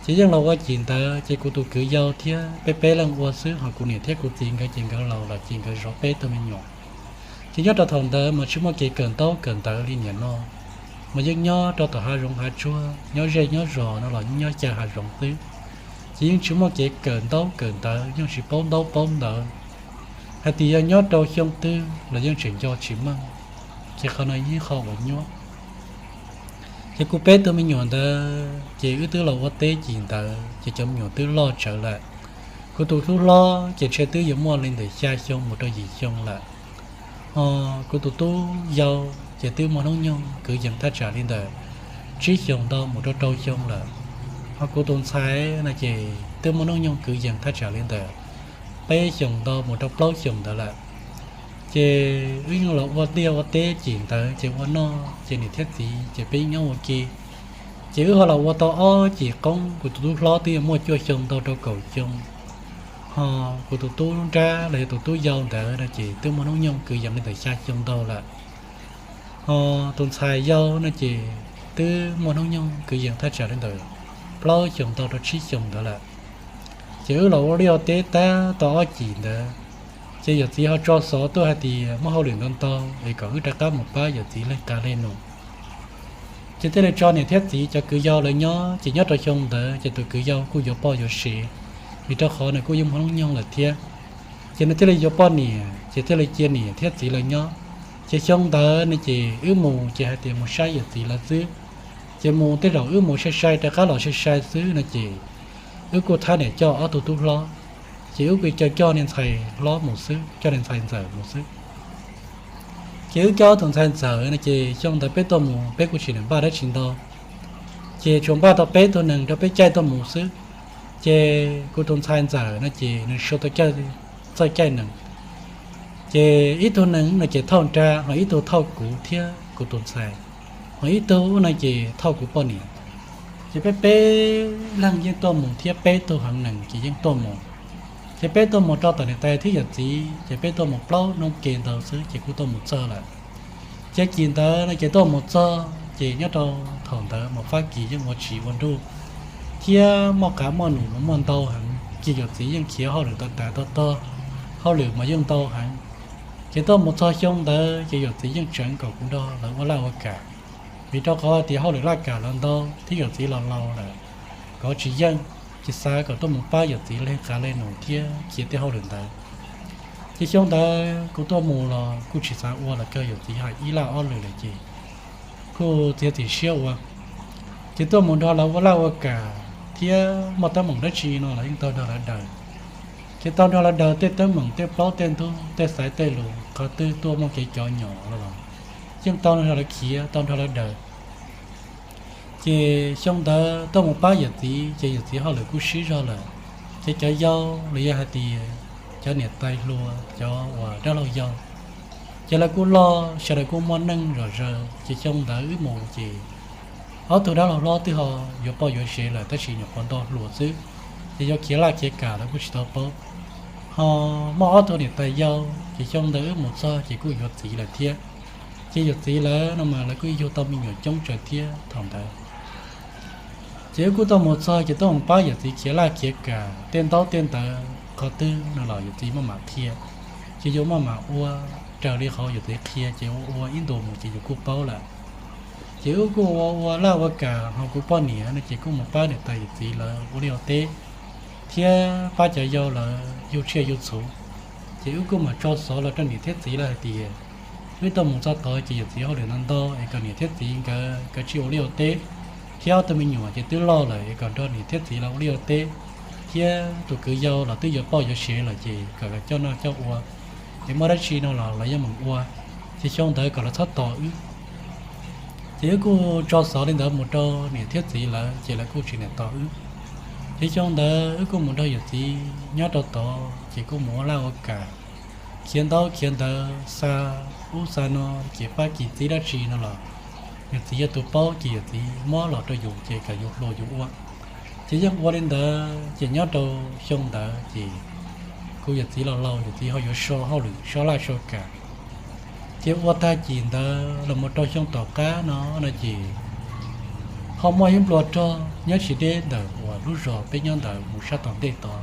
Ces yeej los ua cim ntawd ces kuv tus kwv yau thiab peb peb leeg ua xwb, ho kuv niam thiab kuv txiv nkawd ces nkawd laus los ces nkawd zov peb tug me nyuam. Ces nyob rau thaum ntawd mas tsis muaj kev kawm ntaub kawm ntawv li niaj no, mas yeej nyob rau tom hav zoov hav tsuag, nyob zej nyob zos no los nyob caw hav zoov xwb. Ces yeej tsis muaj kev kawm ntaub kawm ntawv, yeej tsis paub ntaub paub ntawv. Hais tias yog nyob rau xyoo twg los yeej tseem nco tsis meej, ces qhov no yeej qhov uas nyuaj. Ces kuv peb tug me nyuam ntawd ces wb twb los ua teb cim ntawd ces cov me nyuam twb loj tsawv lawm. Kuv tus tub hlob ces ntshe twb yuav muaj li ntawm xya xyoo mus rau yim xyoo lawm, ho kuv tus tub yau ces twb muaj hnub nyoog kwv yees thaj tsam li ntawm tsib xyoos ntau mus rau rau xyoo lawm, ho kuv tus ntxhais no ces twb muaj hnub nyoog kwv yees thaj tsam li ntawm peb xyoos ntau mus rau plaub xyoos ntawd lawm. Ces wb yeej los ua liaj ua teb cim ntawd ces ua noj ces niam thiab txiv ces peb nyob ua ke. Ces wb ho los ua tau ob cim qoob, kuv tus tub hlob twb yuav muaj cuaj xyoo ntau rau kaum xyoo, ho kuv tus tub nrab los yog tus tub yau ntawd no ces twb muaj hnub nyoog kwv yees li ntawm xya xyoo ntau lawm, ho tus ntxhais yau no ces twb muaj hnub nyoog kwv yees thaj tsam li ntawm plaub xyoos ntau rau tsib xyoos ntawd lawm. Ces wb los ua liaj ua teb tab tau ob cim ntawd, ces yawm txiv ho tso xov tuaj hais tias muaj hauj lwm ntau ntau es kom wb rov qab mus pab yawm txiv leej qas leej num. Ces thiaj li tso niam thiab txiv cov kwv yau lawv nyob, ces nyob rau xyoo ntawd ces tus kwv yau kuj yuav poj yuav sev, vim rau qhov nws kuj yeej muaj hnub nyoog lawm thiab. Ces nws thiaj li yuav poj niam, ces thiaj li cia niam thiab txiv lawv nyob. Ces xyoo ntawd ne ces wb mus ces hais tias mus saib yawm txiv lawv xwb. Ces mus tej zaum wb mus sai sai rov qab los sai sai xwb no ces wb kuj thab niam coj ob tug tub hlob, ces wb kuj coj coj niag ntxhais hlob mus xwb, coj niag ntxhais ntxawm mus xwb. Ces wb coj ob tug ntxhais ntxawm no ces xyoo ntawd peb tuaj mus peb kuj tsis npaj dab tsi ntau, ces tsuas npaj tau peb tug nees rau peb caij tuaj mus xwb. Ces kuv tus ntxhais ntxawm no ces nws sau tau txawj caij nees, ces ib tug nees no ces thauj nra, ho ib tug thauj kuv thiab kuv tus ntxhais, ho ib tug no ces thauj kuv poj niam. Ces peb peb leeg yeej tuaj mus thiab peb tug heev nees ces yeej tuaj mus. Ces peb tuaj mus rau tom niam tais thiab yawm txiv, ces peb tuaj mus plaub hnub ke ntau xwb ces kuj tuaj mus txog lawm. Ces cim ntawd no ces tuaj mus txog ces nyob rau thaum ntawd mas Fab Kis yeej ua tsiv ua nruj thiab muaj qav muaj num mas muaj ntau heev, ces yawm txiv yeej khiav hauj lwm tau tas tau tog, hauj lwm mas yeej ntau heev. Ces tuaj mus txog xyoo ntawd ces yawm txiv yeej tseev kom kuv nrog lawv ua laj ua kam, vim rau qhov tias hauj lwm laj kam los ntau thiab yawm txiv los laus lawm, kov tsis yeej, ces xav kom tuaj mus pab yawm txiv leej qas leej num thiab khiav tej hauj lwm ntawd. Ces xyoo ntawd kuv tuaj mus los kuj tsis xav ua los kawg, yawm txiv hais ib laj ob lwm lawm ces kuj txiav txim siab ua. Ces tuaj mus nrog lawv ua laj ua kam thiab muaj teeb meem dab tsi no los yeej tau nrog lawv daws. Ces tau nrog lawv daws tej teeb meem, tej plaub tej ntug, tej xaiv tej lus, qhov twg tuaj muaj kev cov nyom los yeej tau nrog lawv khiav, tau nrog lawv daws. Ces xyoo ntawd tuaj mus pab yawm txiv ces yawm txiv hauj lwm kuj sib zog lawm. Ces cov yau los yog hais tias cov niam tais hluas, cov uas dab laug yau, ces lawv kuj loj, sawv daws kuj muaj neej zom zaws. Ces xyoo ntawd wb mus ces ob tug dab laug hlob twb ho yuav poj yuav sev lawm tab sis nyuam qhuav ntau hluas xwb, ces yuav khiav laj khiav kam lawv kuj tsis tau paub. Ho muaj ob tug niam tais yau, ces xyoo ntawd wb mus txog ces kuj yuav txiv lawm thiab. Ces yuav txiv lawm no mas lawv kuj yug tau me nyuam coob tsawv thiab thaum ntawd. Ces wb kuj tuaj mus txog ces tuaj mus pab yawm txiv khiav laj khiav kam tej ntaub tej ntawv qhov twg no los yawm txiv maj mam qhia. Ces yus maj mam ua raws li qhov yawm txiv qhia ces ua ua ib ntus mus ces yus kuj paub lawm. Ces wb kuj ua ua laj ua kam, ho kuv poj niam no ces kuj mus pab niam tais yawm txiv lawv ua liaj ua teb thiab pab cov yau lawv yug tsiaj yug txhu. Ces wb kuj mam tso xov los rau niam thiab txiv lawv hais tias wb tuaj mus txog tod ces yawm txiv hauj lwm ntau ntau es kom niam thiab txiv nkawd kav tsij ua liaj ua teb, thiab ob tug me nyuam ces twb loj lawm es kom nrog niam thiab txiv lawv ua liaj ua teb, thiab tus kwv yau los twb yuav poj yuav sev lawm ces kom lawv coj noj coj ua, es muaj dab tsi no los lawv yeej meem ua, ces xyoo ntawd kom lawv txhob tos wb. Ces wb kuj tso xov li ntawd mus rau niam thiab txiv lawv ces lawv kuj tsis niam tos wb. Ces xyoo ntawd wb kuj mus nrog yawm txiv nyob rau tod ces kuj mus ua laj ua kam, khiav ntaub khiav ntawv xa ub xa no, ces Fab Kis txib dab tsi no los yawm txiv yog tus paub ces yawm txiv muab los rau yus ces kom yus hluas yus ua. Ces yeej ua li ntawd ces nyob rau xyoo ntawd ces kuv yawm txiv los laus, yawm txiv ho yuav so hauj lwm so laj so kam. Ces ua tag cim ntawd los mus rau xyoo tom qab no no ces ho muaj ib nplua rog nyob tsis deb ntawm uas lub zos peb nyob ntawd mus sab tom ntej tod.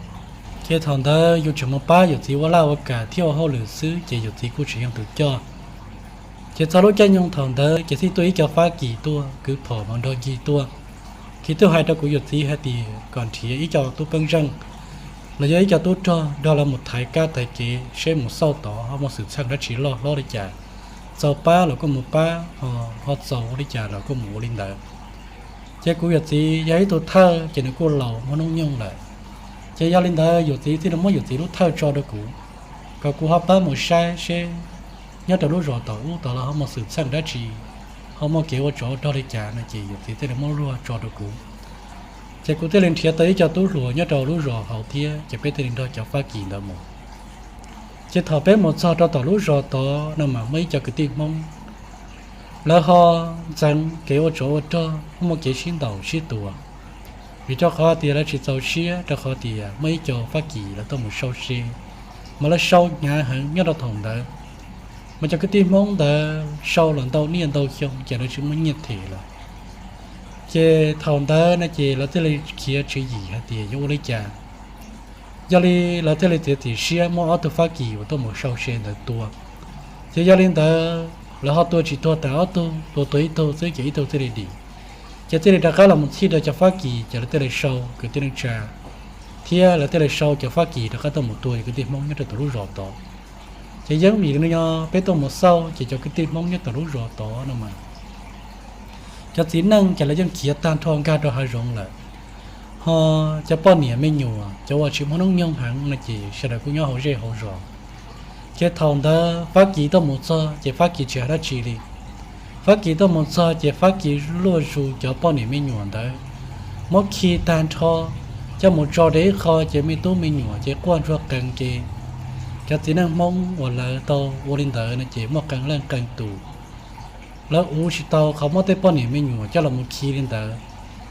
Ces thaum ntawd yus tseem mus pab yawm txiv ua laj ua kam thiab ua hauj lwm xwb ces yawm txiv kuj tsis yog tus coj. Ces txog lub caij nyoog thaum ntawd ces thiaj tuaj ib co Fab Kis tuaj, kwv phom mas nrog nkig tuaj. Ces twb hais rau kuv yawm txiv hais tias kom nrhiav ib co tub peeb zeej los yog ib co tub rog nrog lawv mus thaiv kab thaiv kev seb mus xauj tod ho muaj xwm txheej dab tsi loj hlob li cas. Txaus pab los kuj mus pab, ho txaus ua li cas los kuj mus ua li ntawd. Ces kuv yawm txiv yog ib tug thawj ces nws kuj laus muaj hnub nyoog lawm. Ces yog li ntawd yawm txiv thiaj li muab yawm txiv lub thawj tso rau kuv, kom kuv ho pab mus saib seb nyob rau lub zos tom ub tod los ho muaj xwm txheej dab tsi, ho muaj kev ua tsov ua rog li cas no ces yawm txiv thiaj li muab luag tso rau kuv. Ces kuv thiaj li nrhiav tau ib co tub hluas nyob rau lub zos hauv thiab ces peb thiaj li nrog cov Fab Kis ntawd mus. Ces thaum peb mus txog rau tom lub zos tod no mas muaj ib co kwv tij Hmoob, lawv ho ntxeev kev ua tsov ua rog, muaj kev sib ntaus sib tua, vim rau qhov tias lawv tsis txaus siab rau qhov tias muaj ib co Fab Kis lawv tuaj mus sau se, mas lawv sau hnyav heev nyob rau thaum ntawd. Mas cov kwv tij Hmoob ntawd sau los ntau niaj ntau xyoo ces lawv tsis muaj nyiaj them lawm. Ces thaum ntawd no ces lawv thiaj li khiav tswv yim hais tias yuav ua li cas. Yog li lawv thiaj li txiav txim siab muab ob tug Fab Kis uas tuaj mus sau se ntawd tua. Ces yog li ntawd lawv ho tua tsis tuag tas ob tug, tua tuag ib tug xwb ces ib tug thiaj li dim. Ces thiaj li rov qab los mus txhij rau cov Fab Kis ces lawv thiaj li sau kwv tij neej tsa, thiab lawv thiaj li sau cov Fab Kis rov qab tuaj mus tua cov kwv tij Hmoob nyob rau tom lub zos tod. Ces yeeb vim li no peb tuaj mus xauj ces cov kwv tij Hmoob nyob tom lub zos tod no mas cov txiv neej ces lawv yeej khiav tag nrho nkag rau hav zoov lawm, ho cov poj niam me nyuam cov uas tsis muaj hnub nyoog heev no ces sawv daws kuj nyob hauv zej hauv zos. Ces thaum ntawd Fab Kis tuaj mus txog ces Fab Kis tsis hais dab tsi li. Fab Kis tuaj mus txog ces Fab Kis luaj zus cov poj niam me nyuam ntawd, muab khi tag nrho, coj mus tso rau ib qho ces me tub me nyuam ces quaj ntsuag qees ces cov txiv neej Hmoob uas lawv tau ua li ntawd no ces muaj qee leej qee tus, lawv uv tsis tau qhov muab tej poj niam me nyuam coj los mus khi li ntawd.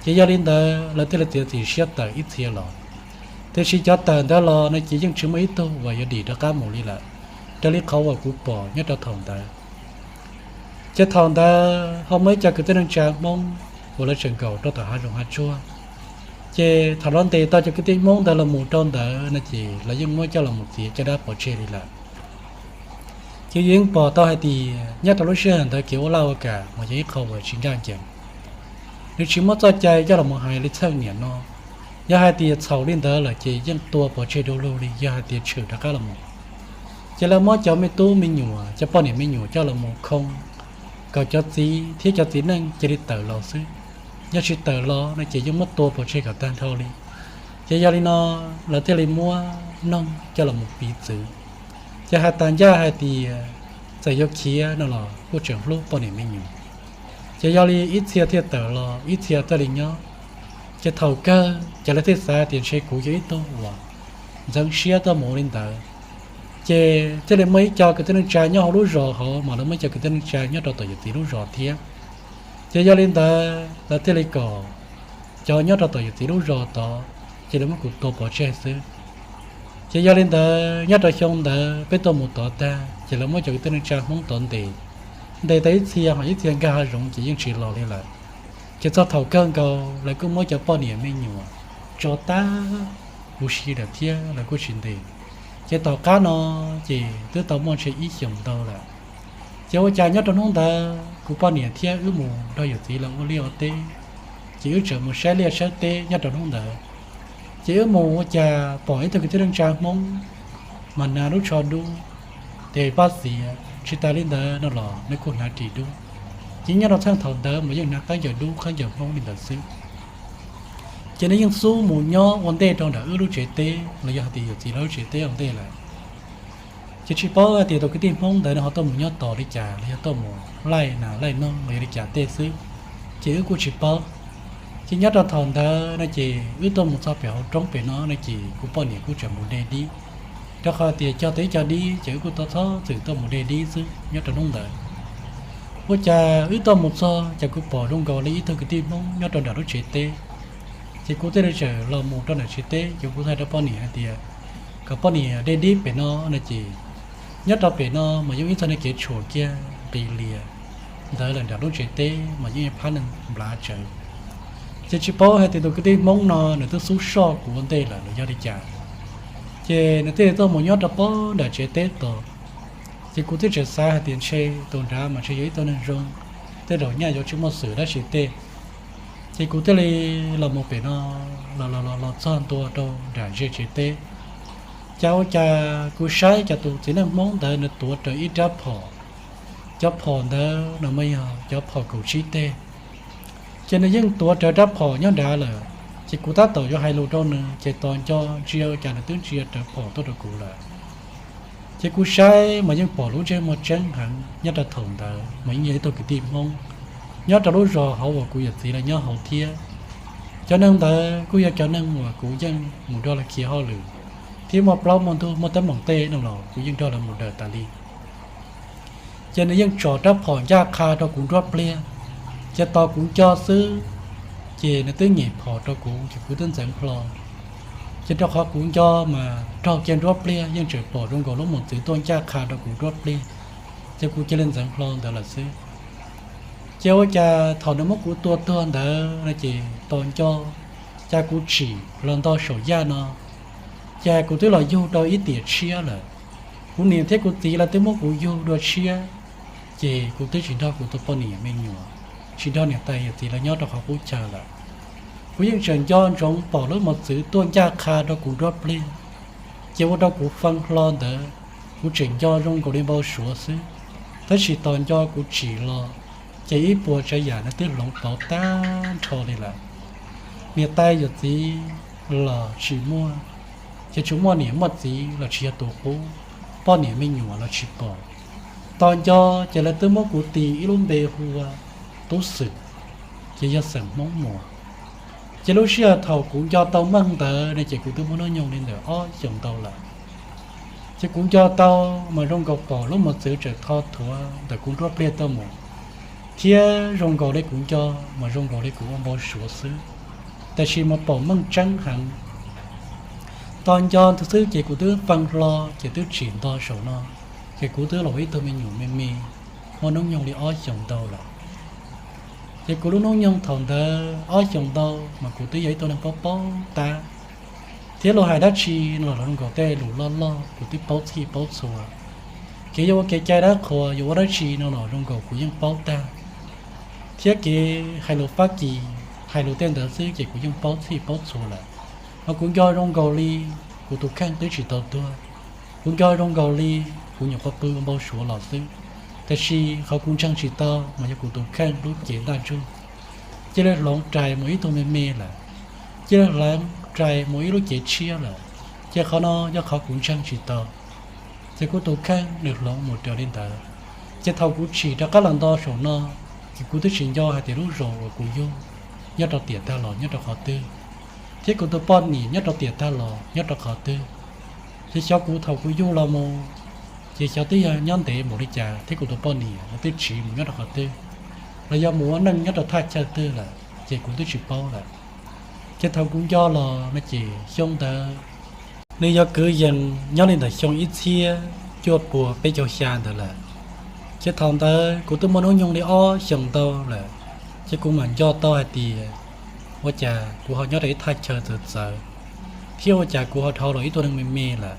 Ces yog li ntawd lawv thiaj li txiav txim siab tawm ib txhia los. Tiam sis cov tawm ntawd los no ces yeej tsis muaj ib tug uas yuav dim rov qab mus li lawm, raws li qhov uas kuv pom nyob rau thaum ntawd. Ces thaum ntawd ho muaj ib co kwv tij neej tsa Hmoob uas lawv tseem nkaum rau tom hav zoov hav tsuag. Ces thaum lawv ntes tau cov kwv tij Hmoob ntawd los mus rau ntawd no ces lawv yeej muab coj los mus txiav caj dab pov tseg li lawm. Ces yus yeej pom tau hais tias nyob rau lub sij hawm ntawd kev ua laj ua kam mas yog ib qho uas tsis ncaj ncees. Nws tsis muab txoj cai coj los mus hais li txheej niam no. Yog hais tias txhaum li ntawd lawm ces yeej tua pov tseg du lug li yog hais tias tshwm rov qab los mus. Ces lawv muab cov me tub me nyuam, cov poj niam me nyuam coj los mus khoo, kom cov txiv thiab cov txiv neej cia li tawm los xwb. Yog tsis tawm los no ces yeej muab tua pov tseg kom tag nrho li. Ces yog li no lawv thiaj li muab noog coj los mus piv txwv. Ces hais tas ncaj hais tias txawm yuav khiav no los kuj tseem hlub poj niam me nyuam. Ces yog li ib txhia thiaj tawm los ib txhia thiaj li nyob. Ces thaum kawg ces lawv thiaj xav tias ntshe kuv yog ib tug uas ntxeev siab tuaj mus li ntawd. Ces thiaj li muaj ib co kwv tij neej tsa nyob hauv lub zos hauv mas lawv muaj ib co kwv tij neej tsa nyob rau tom yawm txiv lub zos thiab. Ces yog li ntawd lawv thiaj li kom cov nyob rau tom yawm txiv lub zos tod, ces lawv muab kuv tua pov tseg xwb. Ces yog li ntawd nyob rau xyoo ntawd peb tuaj mus tod tag ces lawv muab cov kwv tij neej tsa Hmoob tod ntes, ntes tau ib txhia ho ib txhia nkag hav zoov ces yeej tsis los li lawm. Ces txog thaum kawg nkaus lawv kuj muab cov poj niam me nyuam tso tag huv si lawm thiab lawv kuj tsis ntes. Ces tom qab no ces twb tau muaj ntshe ib xyoos ntau lawm. Ces ua cas nyob rau hnub ntawd kuv poj niam thiab wb mus nrog yawm txiv lawv ua liaj ua teb, ces wb tseem mus saib liaj saib teb nyob rau hnub ntawd. Ces wb mus ua cas pom ib tug kwv tij neej tsa Hmoob mas hnav lub tsho dub, tes paj xiav, tsis tas li ntawd no los nws kuj hnav ris dub. Ces nyob rau txheej thaum ntawd mas yeej hnav khaub ncaws dub khaub ncaws Hmoob li ntawd xwb. Ces nws yeej xub mus nyob ua ntej rau nram wb lub tsev teb los yog hais tias yawm txiv lawv lub tsev teb ua ntej lawm. Ces tsis paub hais tias tus kwv tij Hmoob ntawd nws ho tuaj mus nyob tos li cas los yog tuaj mus laij nas laij noog los yog li cas tej xwb, ces wb kuj tsis paub. Ces nyob rau thaum ntawd no ces wb tuaj mus txog pem hauv roob pem no no ces kuv poj niam kuj tseem mus de dib, rau qhov tias cog tau ib co dib ces wb kuj tau txhob txwm tuaj mus de dib xwb nyob rau hnub ntawd. Ua cas wb tuaj mus txog ces kuv pom zoo nkaus li ib tug kwv tij Hmoob nyob rau nram lub tsev teb. Ces kuv thiaj li txawm los mus rau nram tsev teb ces kuv hais rau poj niam hais tias kom poj niam de dib pem no no ces nyob rau pem no mas yeej ib txog neeg kev tshuam kiag nqis lias ntawd lawm nram lub tsev teb mas yeej phab neeg nplav tsawv. Ces tsis paub hais tias tus kwv tij Hmoob no nws twb xub soj kuv ua ntej lawm los yog li cas, ces nws thiaj li tuaj mus nyob rau pob nram tsev teb tod. Ces kuv twb tseem xav hais tias ntshe tus nrad mas ntshe yog ib tug neeg zoo, tej zaum nyaj yuav tsis muaj xwm dab tsi tej. Ces kuv thiaj li los mus pem no, los los los los txog ntua rau nram ze tsev teb. Cas ua cas kuv saib cas tus txiv neej Hmoob ntawd nws tuav rawv ib rab phom, cov phom ntawd no mas yog cov phom kaum tsib teg. Ces nws yeej tuav rawv rab phom nyob nrad lawm, ces kuv tab tom yuav hais lus rau nws ces tos nco ntsia cas nws twb ntsia rawv phom tuaj rau kuv lawm. Ces kuv saib mas yeej pom lub ntsej muag tseeb heev nyob rau thaum ntawd mas yeej yog ib tug kwv tij Hmoob nyob rau lub zos hauv uas kuv yawm txiv lawv nyob hauv thiab. Cov neeg ntawd kuj yog cov neeg uas kuv yeej mus nrog lawv khiav hauj lwm, thiab muaj plaub muaj ntug muaj teeb meem tej no los kuv yeej nrog lawv mus daws tas li. Ces nws yeej tsom rab phom ncaj qha rau kuv nruab pliag, ces tos kuv nco xwb, ces nws twb nyem phom rau kuv ces kuv twb ntxeev hlo. Ces rau qhov kuv nco mas raug kiag nruab pliag yeej tseem pom zoo nkaus lub mos txwv tuaj ncaj qha rau kuv nruab pliag, ces kuv cia li ntxeev hlo ntawd lawm xwb. Ces ua cas thaum nws muab kuv tua tuag ntawd no ces tos nco cas kuv tsim los ntog saum yaj no, ces kuv twb los yug rau ib tiam tshiab lawm. Kuv niam thiab kuv txiv lawv twb muab kuv yug dua tshiab, ces kuv twb tsis nrog kuv tus poj niam me nyuam, tsis nrog niam tais yawm txiv lawv nyob rau qhov qub chaw lawm. Kuv yeej tseem nco ntsoov pom lub mos txwv tuaj ncaj qha rau kuv nruab pliag, ces ua rau kuv fee hlo ntawd, kuv tseem nco zoo nkaus li npau suav xwb, tab sis tos nco kuv tsim los, ces ib puas tsav yam nws twb hloov pauv tag nrho li lawm. Niam tais yawm txiv los tsis muaj, ces tsuas muaj niam muaj txiv los tsis yog tus qub, poj niam me nyuam los tsis pom. Tos nco ces lawv twb muab kuv tis ib lub npe hu ua Tub Xwm, ces yog xeem Hmoob Muas. Ces lub sij hawm thaum kuv nco tau meej ntawd no ces kuv twb muaj hnub nyoog li ntawm ob xyoos ntau lawm. Ces kuv nco tau mas zoo nkaus pom lub mos txwv tseem tho thuav ntawm kuv nruab pliag tuaj mus, thiab zoo nkaus li kuv nco mas zoo nkaus li kuv ua npau suav xwb, tab sis mas pom meej tseeb heev. Tos nco ntawd xwb ces kuv twb fee hlo ces twb tsim ntog saum no, ces kuv twb los ib tug me nyuam me me, muaj hnub nyoog li ob xyoos ntau lawm. Ces kuv lub hnub nyoog thaum ntawd ob xyoos ntau mas kuv twb yog ib tug neeg paub paub tab, thiab luag hais dab tsi no los zoo nkaus tej lus loj loj kuv twb paub txhij paub txhua. Kev yuav ua kev cai dab qhuas yuav ua dab tsi no los zoo nkaus kuv yeej paub tag, thiab kev hais lus Fab Kis, hais lus tej ntawd xwb ces kuv yeej paub txhij paub txhua lawm. Ho kuv nco zoo nkaus li kuv tus kheej twb tsis tau tuag, kuv nco zoo nkaus li kuv nyuam qhuav pw ua npau suav los xwb, tab sis qhov kuv ntseeg tsis tau mas yog kuv tus kheej lub cev ntaj ntsug cia li hloov rais mus ib tug me me lawm, cia li hloov rais mus ib lub cev tshiab lawm, ces qhov no yog qhov kuv ntseeg tsis tau. Ces kuv tus kheej nws hloov mus raws li ntawd. Ces thaum kuv tsim rov qab los nto saum no, ces kuv twb tsis nco hais tias lub zos uas kuv yug nyob rau tiam tag los nyob rau qhov twg, thiab kuv tus poj niam nyob rau tiam tag los nyob rau qhov twg. Ces xyov kuv thaum kuv yug los mus, ces xyov twb yog nyob ntev npaum li cas thiab kuv tus poj niam los twb tsiv mus nyob rau qhov twg, los yog mus ua neej nyob rau thaj chaw twg lawm ces kuv twb tsis paub lawm. Ces thaum kuv nco los no ces xyoo ntawd nws yog kwv yees nyob li ntawm xyoo ib txhiab cuaj pua peb caug xya ntawd lawm. Ces thaum ntawd kuv twb muaj hnub nyoog li ob xyoos ntau lawm, ces kuv mam nco tau hais tias ua cas kuv ho nyob rau ib thaj chaw txawv txawv, thiab ua cas kuv ho dhau los ib tug neeg me me lawm.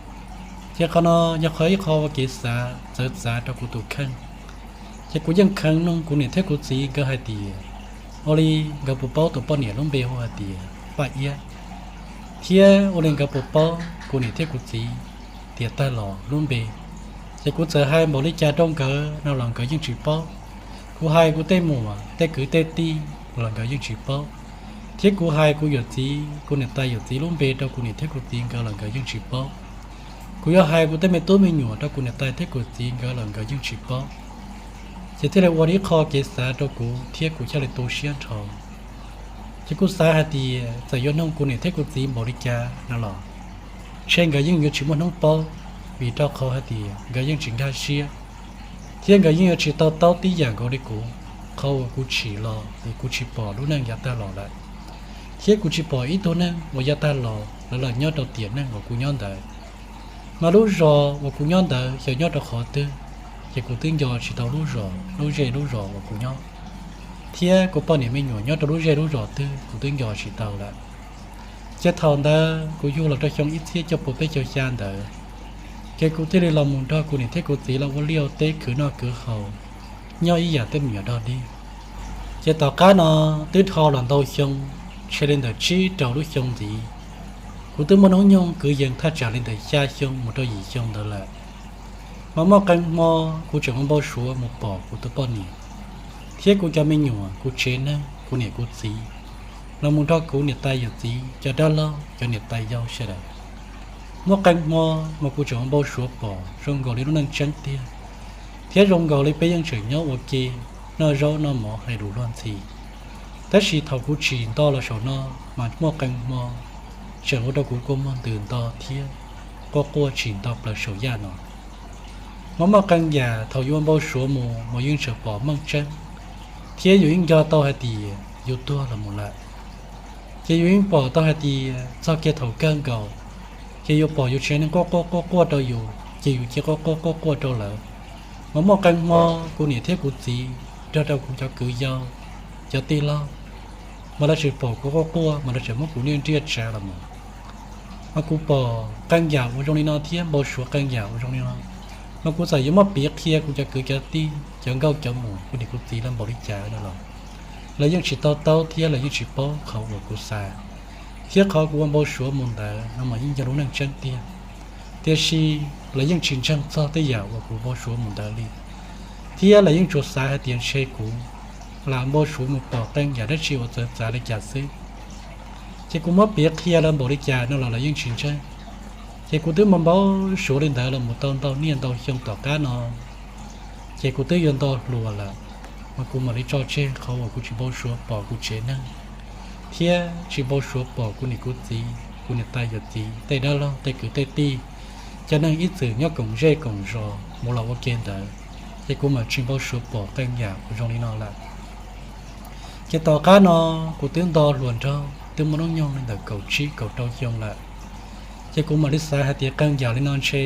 Ces qhov no yog qhov ib qho ua kev xav txawv txav rau kuv tus kheej. Ces kuv yeej kheev nug kuv niam thiab kuv txiv nkawd hais tias ua li nkawd puas paub tus poj niam lub npe hu hais tias Paj Iab, thiab ua li nkawd puas paub kuv niam thiab kuv txiv tiam tag los lub npe. Ces kuv txawm hais npaum li cas rau nkawd no los nkawd yeej tsis paub. Kuv hais kuv tej muam tej kwv tej tij los nkawd yeej tsis paub, thiab kuv hais kuv yawm txiv kuv niam tais yawm txiv lub npe rau kuv niam thiab kuv txiv nkawd los nkawd yeej tsis paub. Kuv yuav hais kuv tej me tub me nyuam rau kuv niam tais thiab kuv txiv nkawd los nkawd yeej tsis paub. Ces thiaj li ua ib qho kev xav rau kuv thiab kuv thiaj li tu siab nrho. Ces kuv xav hais tias txawm yuav nug kuv niam thiab kuv txiv npaum li cas no los ntshe nkawd yeej yuav tsis muaj hnub paub, vim rau qhov hais tias nkawd yeej tsis nkag siab, thiab nkawd yeej yuav tsis to taub tib yam nkaus li kuv. Qhov uas kuv tsim los es kuv tsis pom lub neej yav tag los lawm, thiab kuv tsis pom ib tug neeg uas yav tag los lawv los nyob rau tiam neej uas kuv nyob ntawd. Mas lub zos uas kuv nyob ntawd xyov nyob rau qhov twg, ces kuv twb nco tsis tau lub zos, lub zej lub zos uas kuv nyob, thiab kuv poj niam me nyuam nyob rau lub zej lub zos twg kuv twb nco tsis tau lawm. Ces thaum ntawd kuv yug los rau xyoo ib txhiab cuaj pua peb caug xya ntawd, ces kuv thiaj li los mus nrog kuv niam thiab kuv txiv los ua liaj ua teb khwv noj khwv haus, nyob ib yam tej me nyuam dog dig. Ces tom qab no twb dhau los ntau xyoo, ntshe li ntawm tsib rau lub xyoo ntxiv, Kuv twb muaj hnub nyoog kwv yees thaj tsam li ntawm xya xyoo mus rau yim xyoo ntawd lawm. Mas muaj qee hmo kuv tseem ua npau suav mus pom kuv tus poj niam thiab kuv cov me nyuam, kuv tsev neeg, kuv niam kuv txiv, los mus nrog kuv niam tais yawm txiv, cov dab laug, cov niam tais yau sawv daws. Muaj qee hmo mas kuv tseem ua npau suav pom zoo nkaus li lub neej tseeb tiag, thiab zoo nkaus li peb yeej tseem nyob ua ke, noj zaub noj mov hais lus luag ntxhi. Tab sis thaum kuv tsim nto los saum no, mas muaj qee hmo tseem ua rau kuv kua muag ntws nto thiab quaj quaj tsim nto plaws saum yaj no. Mas muaj qee yam thaum yus ua npau suav mus mas yus yeej tseem pom meej tseeb, thiab yus yeej nco tau hais tias yus tuag los mus lawm. Ces yus yeej pom tau hais tias txog kiag thaum kawg nkaus, ces yus pom yus tsev neeg quaj quaj quaj quaj rau yus, ces yus cia quaj quaj quaj quaj rau lawv. Mas muaj qee hmo kuv niam thiab kuv txiv nrog rau kuv cov kwv yau, cov tij laug, mas lawv tseem pom kuv quaj quaj mas lawv tseem muab kuv niaj nriaj tsav los mus. Mas kuv pom qee yam uas zoo li no thiab npau suav qee yam uas zoo li no, mas kuv txawm yuav muab piav qhia kuv cov kwv cov tij, cov nkauj cov muam, kuv niam kuv txiv lawv npaum li cas no los, lawv yeej tsis to taub thiab lawv yeej tsis paub qhov uas kuv xav, thiab qhov kuv ua npau suav mus ntawd no mas yeej yog lub neej tseeb tiag. Tiam sis lawv yeej tsis ntseeg txog tej yam uas kuv npau suav mus ntawd li, thiab lawv yeej tsuas xav hais tias ntshe kuv lam npau suav mus pom qee yam dab tsi uas txawv txav li cas xwb. Ces kuv muab piav qhia lawv npaum li cas no los lawv yeej tsis ntseeg. Ces kuv twb mus npau suav li ntawd los mus tau ntau niaj ntau xyoo tom qab no, ces kuv twb yuav nto hluas lawm, mas kuv mam li tso tseg qhov uas kuv tsis npau suav pom kuv tsev neeg, thiab tsis npau suav pom kuv niam kuv txiv, kuv niam tais yawm txiv, tej dab laug, tej kwv tej tij, cov neeg ib txwm nyob koom zej koom zos mus los ua ke ntawd. Ces kuv mam tsis npau suav pom qee yam uas zoo li no lawm. Ces tom qab no kuv twb nto hluas nraug twb muaj hnub nyoog li ntawm kaum tsib kaum rau xyoo lawm. Ces kuv mam li xav hais tias qee yam li no ntshe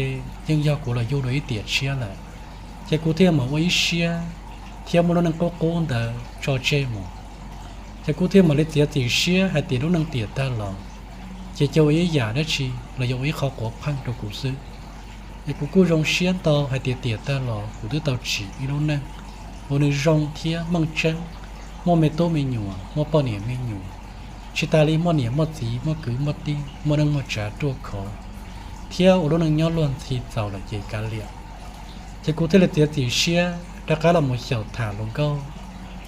yeej yog kuv los yug dua ib tiam tshiab lawm. Ces kuv thiaj mam ua ib siab thiab muab lub neej qub qub ntawd tso tseg mus. Ces kuv thiaj mam li txiav txim siab hais tias lub neej tiam tag los ces cia ua ib yam dab tsi los yog ua ib qho quav pheej rau kuv xwb. Es kuv kuj zoo siab ntau hais tias tiam tag los kuv twb tau tsim ib lub neej uas nws zoo thiab meej tseeb, muaj me tub me nyuam, muaj poj niam me nyuam, tsis tas li muaj niam muaj txiv, muaj kwv muaj tij, muaj neej muaj tsav ruaj khov, thiab ua lub neej nyob luag ntxhi txaus lawm ces kav liam. Ces kuv thiaj li txiav txim siab rov qab los mus xyaum tham hluas nkauj,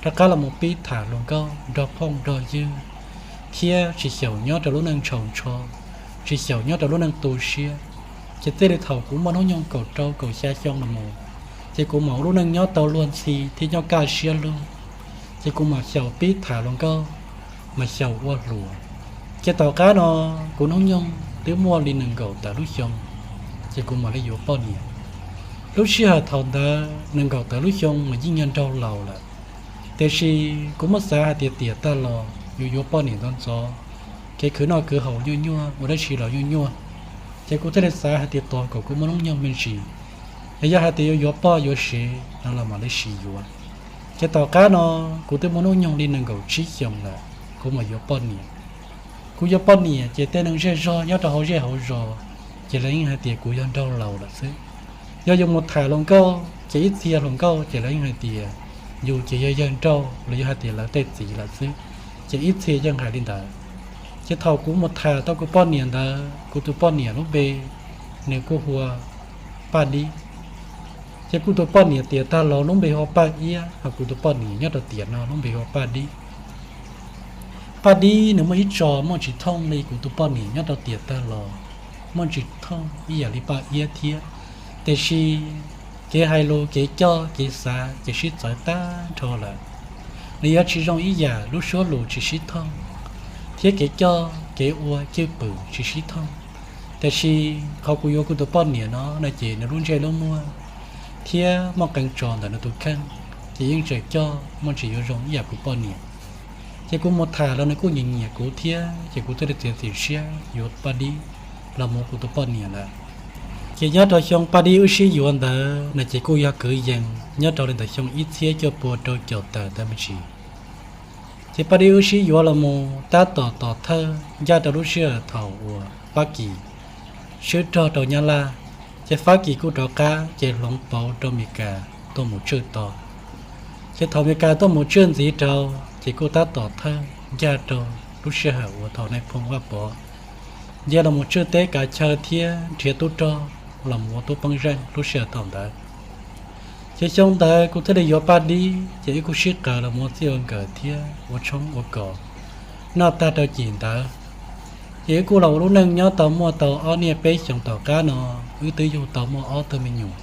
rov qab los mus pib tham hluas nkauj nrog phooj nrog ywg, thiab tsis xyaum nyob rau lub neej ntshaus ntsho, tsis xyaum nyob rau lub neej tu siab. Ces txij li thaum kuv muaj hnub nyoog kaum rau kaum xya xyoo los mus, ces kuv mam ua lub neej nyob tau luag ntxhi thiab nyob kaj siab lug. Ces kuv mam xyaum pib tham hluas nkauj, mam xyaum ua hluas. Ces tom qab no kuv hnub nyoog twb muaj li nees nkaum tawm lub xyoo, ces kuv mam li yuav poj niam. Lub sij hawm thaum ntawd nees nkaum tawm lub xyoo mas yeej yog nraug laus lawm, tiam sis kuv muab xav hais tias tiam tag los yuav yuav poj niam ntxov ntxov, kev khwv noj khwv haus nyuaj nyuaj, ua dab tsi los nyuaj nyuaj. Ces kuv thiaj li xav hais tias tos kom kuv muaj hnub nyoog me ntsis, es yog hais tias yuav yuav poj yuav sev no los mam li sim yuav. Ces tom qab no kuv twb muaj hnub nyoog li nees nkaum tsib xyoos lawm, kuv mam yuav poj niam. Kuv yuav poj niam ces tej neeg zej zog nyob rau hauv zej hauv zos ces lawv yeej hais tias kuv yog nraug laus lawm xwb. Yog yus mus tham hluas nkauj ces ib txhia hluas nkauj ces lawv yeej hais tias yus ces yog yawg nrauj los yog hais tias lawv tej txiv lawm xwb, ces ib txhia yeej hais li ntawd. Ces thaum kuv mus tham tau kuv poj niam ntawd, kuv tus poj niam lub npe nws kuj hu ua Paj Dib. Ces kuv tus poj niam tiam tag los lub npe hu ua Paj Iab, ho kuv tus poj niam nyob rau tiam no lub npe hu ua Paj Dib. Paj Dib nws muaj ib tso muaj tsis thooj li kuv tus poj niam nyob rau tiam tag los, muaj tsis thooj ib yam li Paj Iab thiab. Tiam sis kev hais lus, kev coj, kev xav ces sib txawv tag nrho lawm. Nws yuav tsis zoo ib yam, lub suab lus tsis sib thooj, thiab kev coj kev ua cwj pwm tsis sib thooj. Tiam sis qhov kuv yuav kuv tus poj niam no no ces nws lub ntsej lub muag thiab muaj qee tso ntawm nws tus kheej, ces yeej tseem coj muaj tsis yuav zoo ib yam kuv poj niam. Ces kuv mus tham los nws kuj nyiam nyiam kuv thiab, ces kuv thiaj li txiav txim siab yuav Paj Dib los mus ua kuv tus poj niam lawm. Ces nyob rau xyoo Paj Dib wb sib yuav ntawd no ces kuj yog kwv yees nyob rau li ntawm xyoo ib txhiab cuaj pua rau caum tawm ntawd me ntsis. Ces Paj Dib wb sib yuav los mus tab tom tos thawj ncaj rau lub sij hawm thaum uas Fab Kis swb rog rau Nyab Laj, ces Fab Kis kuj rov qab ces hloov pauv rau Mes Kas tuaj mus tswj to. Ces thaum Mes Kas tuaj mus tswj ntxiv rau, ces kuj tab tom thawj ncaj rau lub sij hawm uas thaum Nais Phoo Vaj Pov nce los mus tswj teb kav chaw thiab nrhiav tub rog los mus ua tub peeb zeej lub sij hawm thaum ntawd. Ces xyoo ntawd kuv thiaj li yuav paj dib, ces wb kuj sib qawm los mus ua txij ua nkawm thiab ua tshoob ua kos noj tag rau cim ntawd. Ces wb kuj los ua lub neej nyob tau muaj tau ob niaj peb xyoos tom qab no, wb twb yug tau muaj ob tug me nyuam.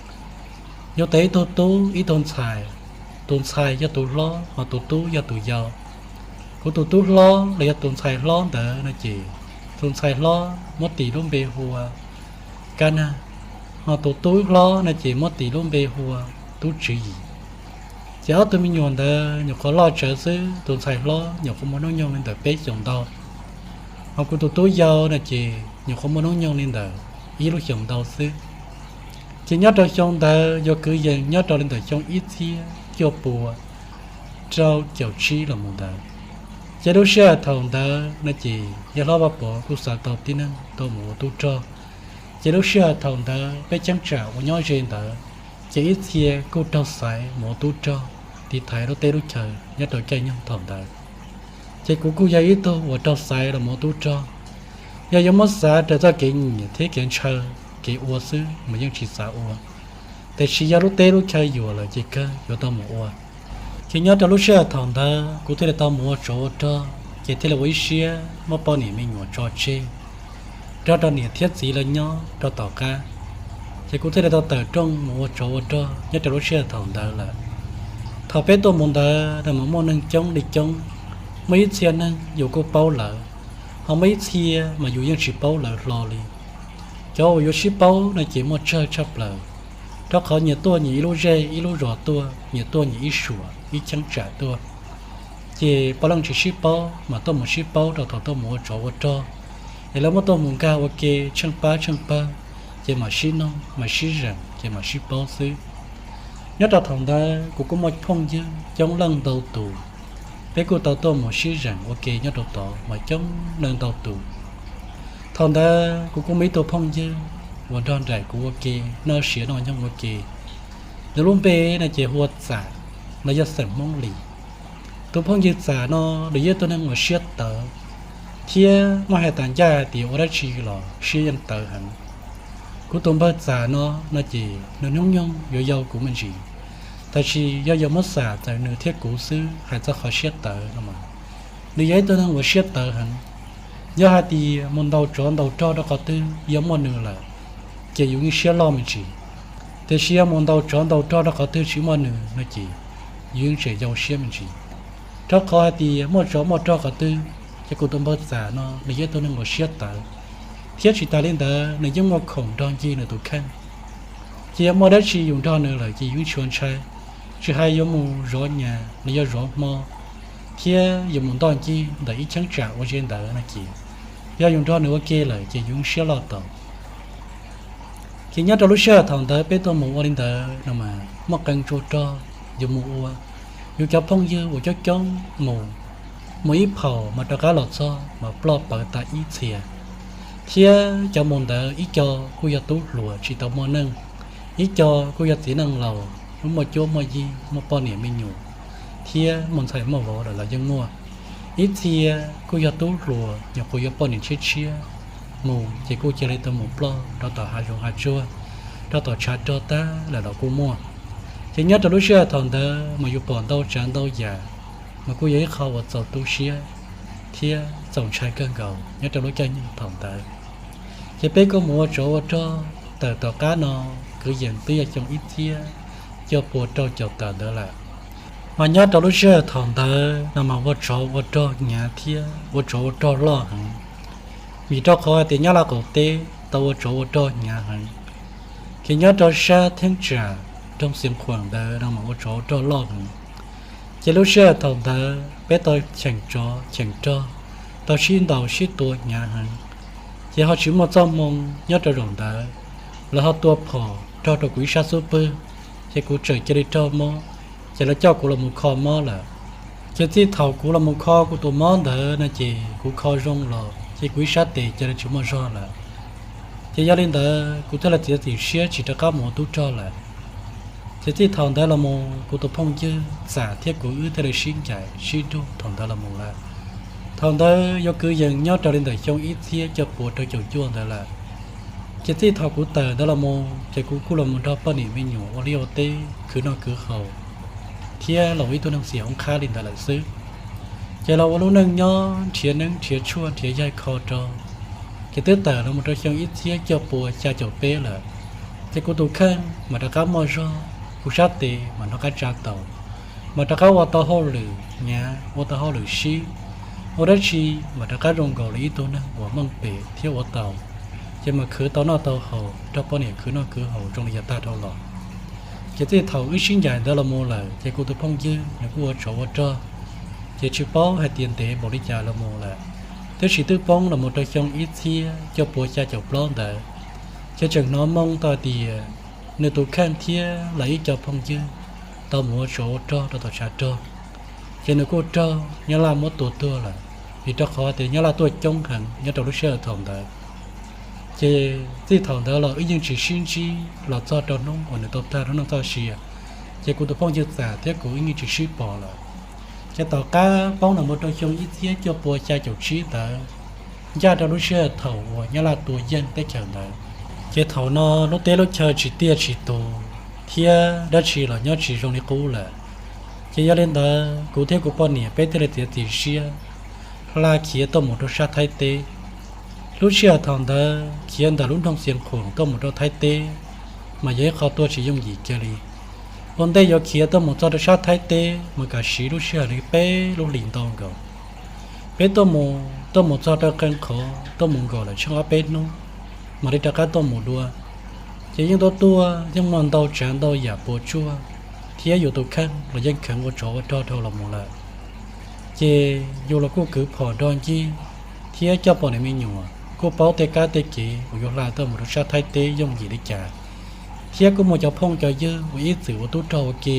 Yug tau ib tug tub ib tug ntxhais. Tus ntxhais yog tus hlob, ho tus tub yog tus yau. Kuv tus tub hlob los yog tus ntxhais hlob ntawd no ces, tus ntxhais hlob muab tis lub npe hu ua Kab Nag, ho tus tub hlob no ces muab tis lub npe hu ua Tub Tswv Yim. Ces ob tug me nyuam ntawd nyuam qhuav loj tsawv xwb, tus ntxhais hlob nyuam qhuav muaj hnub nyoog li ntawm peb xyoos ntau, ho kuv tus tub yau no ces nyuam qhuav muaj hnub nyoog li ntawm ib lub xyoos ntau xwb. Ces nyob rau xyoo ntawd yuav kwv yees nyob rau li ntawm xyoo ib txhiab cuaj pua rau caum tsib los mus ntawd. Ces lub sij hawm thaum ntawd no ces yawg hlob Vaj Pov kuj xav tau tib neeg tuaj mus ua tub rog. Ces lub sij hawm thaum ntawd peb cheeb tsam uas nyob ze ntawd, ces ib txhia kuj raug xaiv mus ua tub rog tiv thaiv lub teb lub chaw nyob rau caij nyoog thaum ntawd. Ces kuv kuj yog ib tug uas raug xaiv los mus ua tub rog. Yog yuav muab xav raws txoj kev nyiam thiab kev ntshaw, kev ua xwb mas yeej tsis xav ua, tiam sis yog lub teb lub chaw yuam lawm ces kawg yuav tau mus ua. Ces nyob rau lub sij hawm thaum ntawd kuv thiaj li tau mus ua tsov ua rog, ces thiaj li ua ib siab muab poj niam me nyuam tso tseg nrog rau niam thiab txiv lawv nyob rau tom qab. Ces kuv thiaj li tau tawm rooj mus ua tsov ua rog nyob rau lub sij hawm thaum ntawd lawm. Thaum peb tuaj mus ntawd mas muaj neeg coob li coob, muaj ib txhia neeg yus kuj paub lawv, ho muaj ib txhia mas yus yeej tsis paub lawv hlo li. Cov uas yuav sib paub no ces muaj tsawg tshaj plaws, rau qhov nyias tuaj nyias ib lub zej ib lub zos tuaj, nyias tuaj nyias ib suam ib cheeb tsam tuaj. Ces puav leej tsis sib paub mas tuaj mus sib paub rau thaum tuaj mus ua tsov ua rog, es lawv muab tuaj mus nkag ua ke tsheej pab tsheej pawg, ces mam sib noog mam sib zeem ces mam sib paub xwb. Nyob rau thaum ntawd kuv kuj muaj phooj ywg coob leej ntau tus, peb kuj tau tuaj mus sib zeem ua ke nyob rau tod mas coob leej ntau tus. Thaum ntawd kuv kuj muaj ib tug phooj ywg uas nrog nraim kuv ua ke noj siav noj nyoog ua ke, nws lub npe no ces hu ua Txam, los yog xeem Hmoob Lis. Tus phooj ywg Txam no nws yog ib tug neeg uas siab tawv, thiab muaj hais tas ncaj hais tias ua dab tsi los siab yeej tawv heev. Kuv tus npawg Txam no, no ces nws hnub nyoog yuav yau kuv me ntsis, tab sis yog yuav muab xam txawm nws thiab kuv xwb hais txog qhov siab tawv no mas, nws yog ib tug neeg uas siab tawv heev. Yog hais tias mus ntaus tsov ntaus rog rau qhov twg yog muaj nws lawm, ces yus yeej siab loj me ntsis, tiam sis yog mus ntaus tsov ntaus rog rau qhov twg tsis muaj nws no ces yus yeej tseem yau siab me ntsis. Rau qhov hais tias muaj tsov muaj rog qhov twg, ces kuv tus npawg Txam no nws yog ib tug neeg uas siab tawv, thiab tsis tas li ntawd nws yeej muaj khoom nrog ncig nws tus kheej. Ces yog muaj dab tsi yus nrog nws lawm ces yus yeej tsis ua ntshai, tsis hais yuav mus zov nyas los yog zov hmo, thiab yuav mus ntoj ncig ntawm ib cheeb tsam ua ze ntawd no ces, yog yus nrog nws ua ke lawm ces yus yeej siab loj tau. Ces nyob rau lub sij hawm thaum ntawd peb tuaj mus ua li ntawd no mas muaj qee tsuas rog yus mus ua, yus cov phooj ywg uas coob coob mus, mus ib phaum mas rov qab los txog mas ploj pawv tas ib txhia, thiab cov mus ntawd ib co kuj yog tub hluas tsis tau muaj neej, ib co kuj yog txiv neej laus, lub muaj cuab muaj yig muaj poj niam me nyuam, thiab muaj ntxhais muaj vauv lawm los yeej muaj. Ib txhia kuj yog tub hluas nyuam qhuav yuav poj niam tshiab tshiab, mus ces kuj cia li tau mus ploj rau tom hav zoov hav tsuag, rau tom tshav rog tag lawm los kuj muaj. Ces nyob rau lub sij hawm thaum ntawd mas yus pom ntau tsav ntau yam, mas kuj yog ib qho uas txaus tu siab thiab txaus ntshai kawg nkaus nyob rau lub caij nyoog thaum ntawd. Ces peb kuj mus ua tsov ua rog tawm tom qab no, kwv yees twb yog xyoo ib txhiab cuaj pua rau caum tawm ntawd lawm. Mas nyob rau lub sij hawm thaum ntawd no mas ua tsov ua rog hnyav thiab ua tsov ua rog loj heev, vim rau qhov hais tias nyob Laj Qaum teb tau ua tsov ua rog hnyav heev. Ces nyob rau sab theeb tsam nroog Xeev Khuam ntawd no mas ua tsov ua rog loj heev. Ces lub sij hawm thaum ntawd peb tau cheem tsov cheem rog, tau sib ntaus sib tua hnyav heev. Ces ho tsis muaj txoj hmoo nyob rau zaum ntawd, lawv ho tua phom rog rau kuv ib sab xub pwg, ces kuv tseem cia li raug mob, ces lawv coj kuv los mus kho mob lawm. Ces txij thaum kuv los mus kho kuv tus mob ntawd no ces kuv kho zoo los ces kuv ib sab tes cia li tsis muaj zog lawm. Ces yog li ntawd kuv thiaj li txiav txim siab tsis rov qab mus ua tub rog lawm. Ces txij thaum ntawd los mus kuv tus phooj ywg Txam thiab kuv wb thiaj li sib ncaim sib nrug thaum ntawd los mus lawm. Thaum ntawd yuav kwv yees nyob rau li ntawm xyoo ib txhiab cuaj puas rau caum cuaj ntawd lawm. Ces txij thaum kuv tawm ntawd los mus ces kuv kuj los mus nrog poj niam me nyuam ua liaj ua teb khwv noj khwv haus, thiab los ua ib tug neeg xiam oob qhab li ntawd lawm xwb. Ces los ua lub neej nyob nrhiav neeb nrhiav tshuaj nrhiav yaig kho rau, ces twb tawm los mus rau xyoo ib txhiab cuaj puas xya caum peb lawm. Ces kuv tus kheej mas rov qab muaj zog, kuv sab tes mas rov qab tsa taus, mas rov qab ua tau hauj lwm hnyav ua tau hauj lwm sib, ua dab tsi mas rov qab zoo nkaus li ib tug neeg uas meej pem thiab ua tau, ces mas khwv tau noj tau haus, nrog poj niam khwv noj khwv haus zoo li yav tag dhau los. Ces txij thaum wb sib ncaim ntawd los mus lawm ces kuv tus phooj ywg nws kuj ua tsov ua rog, ces tsis paub hais tias ntev npaum li cas los mus lawm, tiam sis twb poob los mus rau xyoo ib txhiab cuaj puas xya caum plaub ntawd. Ces tseem hnov moo tau hais tias nws tus kheej thiab lawv ib co phooj ywg tau mus ua tsov ua rog rau tom tshav rog, ces nws kuj raug nyab laj muab tua tuag lawm, vim rau qhov tias nyab laj tuaj coob heev nyob rau lub sij hawm thaum ntawd. Ces txij thaum ntawd los wb yeej tsis sib ntsib los txog rau hnub uas nws tau tag lub neej txoj sia, ces kuv tus phooj ywg txam thiab kuv wb yeej tsis sib pom lawm. Ces tom qab poob los mus rau xyoo ib txhiab cuaj puas xya caum tsib ntawd, ncaj rau lub sij hawm thaum uas nyab laj tua yeej teb chaws ntawd, ces thaum no lub teb lub chaw tsis tiaj tsis tus, thiab dab tsi los nyob tsis zoo li qub lawm. Ces yog li ntawd kuv thiab kuv poj niam peb thiaj li txiav txim siab hla khiav tuaj mus rau sab Thaib teb. Lub sij hawm thaum ntawd khiav ntawm lub nroog Xias Qhuam tuaj mus rau Thaib teb mas yog ib qho tuaj tsis yooj yim kiag li. Ua ntej yuav khiav tuaj mus txog rau sab Thaib teb mas kam siv lub sij hawm li peb lub hlis ntau nkaus. Peb tuaj mus tuaj mus txog rau qee qhov tuaj mus nkaum lawm tsheej ob peb hnub, mam li rov qab tuaj mus dua. Ces yeej tuaj tuaj yeej muaj ntau tsav ntau yam puas tsuaj, thiab yus tus kheej los yeej kheev ua tsov ua rog dhau los mus lawm. Ces yus los kuj kwv phom nrog ncig, thiab coj poj niam me nyuam kuj paub tej kab tej kev uas yuav hla tuaj mus rau sab Thaib teb yooj yim li cas, thiab kuj muaj cov phooj cov ywg uas ib txwm ua tub rog ua ke,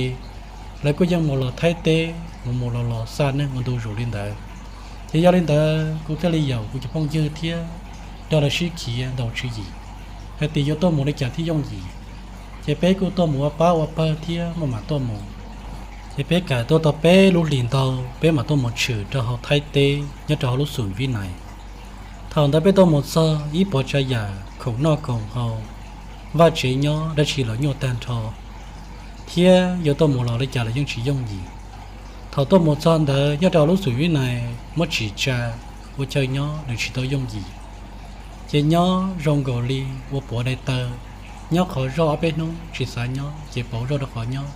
lawv kuj yeej mus los Thaib teb mus mus los los xa neeg ua ntu zus li ntawd. Ces yog li ntawd kuv thiaj li yaum kuv cov phooj ywg thiab nrog lawv sib khiav ntau tswv yim hais tias yuav tuaj mus li cas thiaj yooj yim. Ces peb kuj tuaj mus ua pab ua pawg thiab muaj mam tuaj mus. Ces peb kam tuaj tau peb lub hlis ntau peb mam tuaj mus tshwm rau hauv Thaib teb nyob rau hauv lub xum Vib Nais. Thaum ntawd peb tuaj mus txog ib puas tsav yam khoom noj khoom haus, vaj tsev nyob dab tsi los nyuaj tag nrho, thiab yuav tuaj mus los li cas los yeej tsis yooj yim. Thaum tuaj mus txog ntawd nyob rau lub xum Vib Nais muab tsim tsa ua chaw nyob nws tsis tau yooj yim. Ces nyob zoo nkaus li ua puav dai taw, nyob qhov zoj ob peb hnub tsis xav nyob ces pauv zoj rau qhov nyob.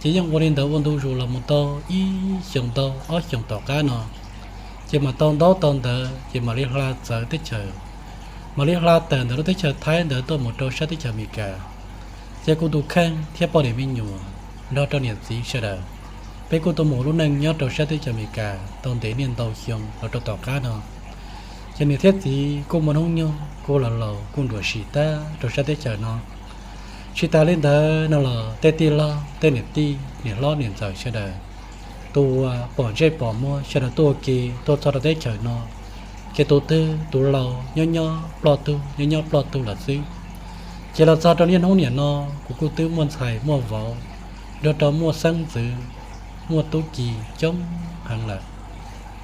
Ces yeej ua li ntawd ua ntu zus los mus tau ib xyoos ntau ob xyoos tom qab no, ces mam tau ntaub tau ntawv ces mam li hla txawv teb chaws, mam li hla tawm ntawm lub teb chaws Thaib ntawd tuaj mus rau sab teb chaws Amelikas. Ces kuv tus kheej thiab poj niam me nyuam nrog rau niam txiv sawv daws, peb kuj tuaj mus lub neej nyob rau sab teb chaws Amelikas tau ntev niaj ntau xyoo los rau tom qab no. Ces niam thiab txiv kuj muaj hnub nyoog kuj laus laus kuj nruam sim tag rau sab teb chaws no. Tsis tas li ntawd no los tej tij laug tej niam tij niam hlob niam ntxawm sawv daws, tus uas pom ntsej pom muag sawv daws tuaj ua ke tuaj txog rau teb chaws no, ces tus twg tus laus nyob nyob ploj tug nyob nyob ploj tug lawm xwb. Ces los txog rau niaj hnub niam no, kuv kuj twb muaj ntxhais muaj vauv, nrog rau muaj xeeb ntxwv, muaj tub ki coob heev lawm.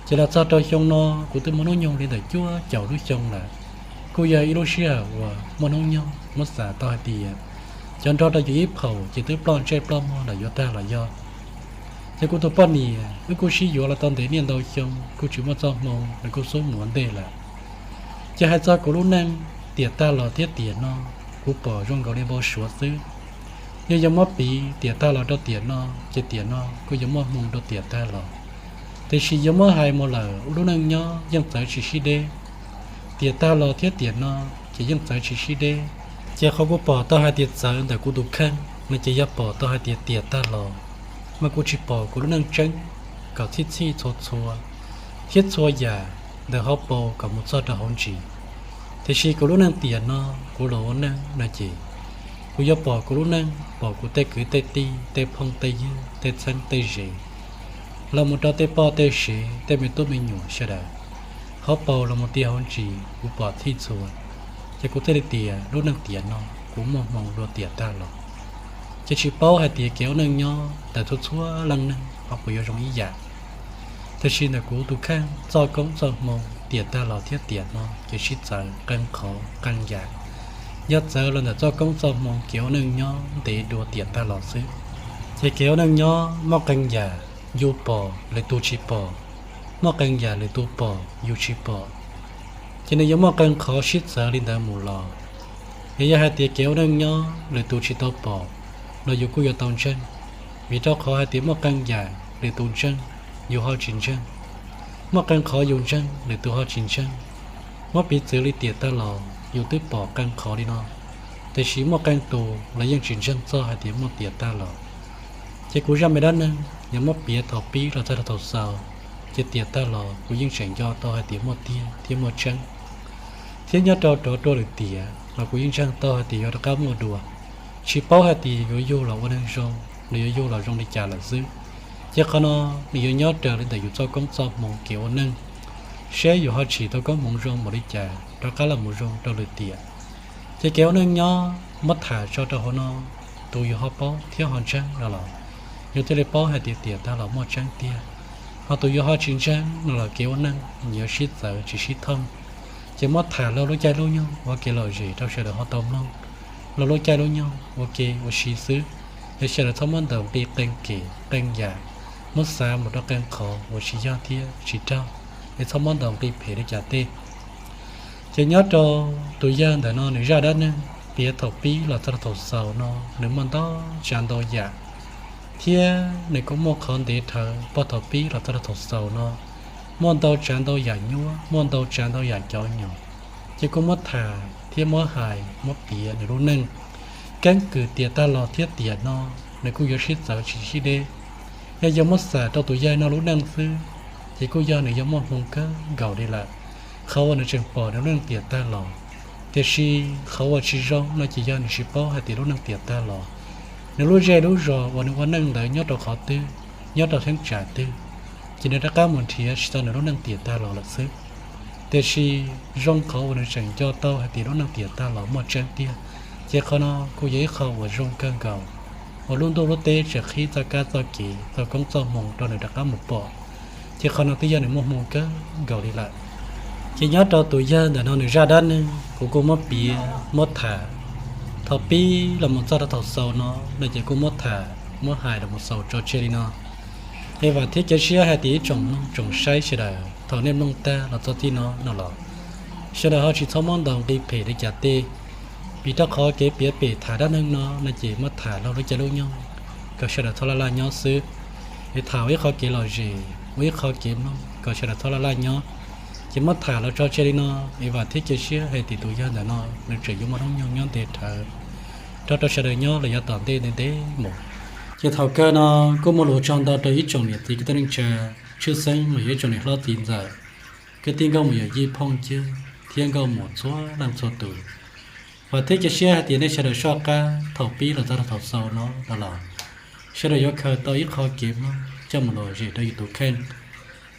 Ces los txog rau xyoo no kuv twb muaj hnub nyoog li ntawm cuaj caum lub xyoo lawm, kuj yog ib lub sij hawm uas muaj hnub nyoog muab xav tau hais tias cov nrog rau yus ib phaum ces twb ploj ntsej ploj muag lawm yuav tag los yog. Ces kuv tus poj niam wb kuj sib yuav los tau ntev niaj ntau xyoo kuj tsis muaj txoj hmoo nws kuj xub mus ua ntej lawm. Ces hais txog kuv lub neej tiam tag los thiab tiam no, kuv pom zoo nkaus li npau suav xwb. Yog yuav muab piv tiam tag los rau tiam no, ces tiam no kuj yuav muaj hmoo rau tiam tag los. Tiam sis yuav muab hais mus lawm ua lub neej nyob yeej txawv tsis sib deb. Tiam tag los thiab tiam no ces yeej txawv tsis sib deb. Ces qhov kuv pom tau hais tias txawv ntawm kuv tus kheej no ces yog pom tau hais tias tiam tag los, mas kuv tsis pom kuv lub neej tseeb kom txhij txhij txhua txhua thiab txhua yam ntawm hauv paus kom mus txog rau hauv ntsis. Tiam sis kuv lub neej tiam no, kuv los ua neej no ces kuv yuav pom kuv lub neej, pom kuv tej kwv tej tij tej phooj tej ywg tej txheeb tej ze, los mus rau tej poj tej sev tej me tub me nyuam sawv daws, hauv paus los mus ti hauv ntsis kuv pom txhij txhua. Ces kuv thiaj li tias lub neej tiam no kuv muaj hmoo dua tiam tag los. Ces tsis paub hais tias kev ua neej nyob ntawm txhua txhua leej neeg ho puas yuav zoo ib yam. Tiam sis ntawm kuv tus kheej txoj koob txoj hmoo tiam tag los thiab tiam no ces sib txawv qee qhov qee yam. Yog txawv los ntawm txoj koob txoj hmoo kev ua neej nyob ntev dua tiam tag los xwb, ces kev ua neej nyob muaj qee yam yus pom lwm tus tsis pom, muaj qee yam lwm tus pom yus tsis pom, ces nws yuav muaj qee qhov sib txawv li ntawd mus los. Es yog hais tias kev ua neej nyob lwm tus tsis tau pom los yus kuj yuav tau ntseeg, vim rau qhov hais tias muaj qee yam lwm tus ntseeg yus ho tsis ntseeg, muaj qee qhov yus ntseeg lwm tus ho tsis ntseeg. Muab piv txwv li tiam tag los yus twb pom qee qhov li no, tiam sis muaj qee tus los yeej tsis ntseeg txog hais tias muaj tiam tag los. Ces kuv zaj me dab neeg yog muab piav thaum pib los txog rau thaum xaus, ces tiam tag los kuv yeej tseem nco tau hais tias muaj tiag thiab muaj tseeb, thiab nyob rau rov rau lwm tiam los kuv yeej ntseeg tau hais tias yuav rov qab muaj dua. Tsis paub hais tias yuav yug los ua neeg zoo, los yuav yug los zoo li cas lawm xwb. Ces qhov no nws yuav nyob raws li ntawm yus txoj koob txoj hmoo kev ua neej, seb yus ho tsim tau koob hmoov zoo npaum li cas rov qab los mus zoo rau lwm tiam. Ces kev ua neej nyob muab tham tso rau hauv no, tus yus ho paub thiab ho ntseeg no los yus thiaj li paub hais tias tiam tag los muaj tseeb tiag. Ho tus yus ho tsis ntseeg no los kev ua neej yuav sib txawv tsis sib thooj. Ces muab tham laug lub caij lub nyoog ua kev lom zem rau sawv daws ho tau mloog, laug lub caij lub nyoog ua ke ua si xwb. Es sawv daws txhob muab ntaus nqi qee kev qee yam, muab xav mus rau qee qhov uas tsis yog thiab tsis raug, es txhob muab ntaus nqi phem li cas tej. Ces nyob rau tus yawg ntawm no nws zaj dab neeg piav thaum pib los txog rau thaum xaus no, nws muaj ntau tsav ntau yam, thiab nws kuj muaj qhov ntev dhawv puag thaum pib los txog rau thaum xaus no, muaj ntau tsav ntau yam nyuaj, muaj ntau tsav ntau yam cov nyom. Ces kuj muab tham thiab muab hais muab piav nws lub neej keeb kwm tiam tag los thiab tiam no, nws kuj yuav sib txawv tsis sib deb. Yog yog muab xam rau tus yawg no lub neej xwb, ces kuj yog nws yuav muaj hmoo kawg nkaus li lawm, qhov uas nws tseem pom nws lub neej tiam tag los. Tiam sis qhov uas tsis zoo no ces yog nws tsis paub hais tias lub neej tiam tag los, nws lub zej lub zos uas nws ua neej ntawd nyob rau qhov twg, nyob rau cheeb tsam twg, ces nws rov qab mus nrhiav tsis tau nws lub neej tiam tag los lawm xwb. Tiam sis zoo qhov uas nws tseem nco tau hais tias lub neej tiam tag los muaj tseeb tiag, ces qhov no kuj yog ib qho uas zoo kawg nkaus, uas lub ntuj lub teb tseem qhib txoj kab txoj kev txoj koob txoj hmoo rau nws rov qab mus pom, ces qhov no twb yog nws muaj hmoo kawg nkaus li lawm. Ces nyob rau tus yawg ntawm no nws zaj dab neeg kuv kuj muab piav muab tham thaum pib los mus txog rau thaum xaus no, no ces kuj muab tham muab hais los mus xaus tso tseg li no. Es vam thiab cia siab hais tias ib tsoom mloog tsoom saib sawv daws thaum nej mloog tag los txog txij no no los, sawv daws ho tsis txhob muab ntaus nqi phem li cas tej. Vim rau qhov kev piav pem tham dab neeg no no ces muab tham laug lub caij lub nyoog kom sawv daws txhob laj laj nyob xwb. Es tham ua ib qho kev lom zem ua ib qho kev mloog kom sawv daws txhob laj laj nyob. Ces muab tham los tso tseg li no, es vam thiab cia siab hais tias tus yawg ntawm no nws tseem yuav muaj hnub nyoog nyob ntev dhawv rau rau sawv daws nyob los yav tom ntej ntev ntev mus. Ces thaum kawg no kuj muaj lus tsaug ntau rau ib tsoom niam txiv kwv tij neej tsa, tshwj xeeb los yog ib tsoom niam hlob txiv ntxawm, kwv tij nkauj muam yawm yij phooj ywg thiab nkauj muam txhua leej txhua tus. Vam thiab cia siab hais tias nej sawv daws soj qab thaum pib los txog rau thaum xaus no no los, sawv daws yuav khaws tau ib qho kev mloog coj mus lom zem rau yus tus kheej,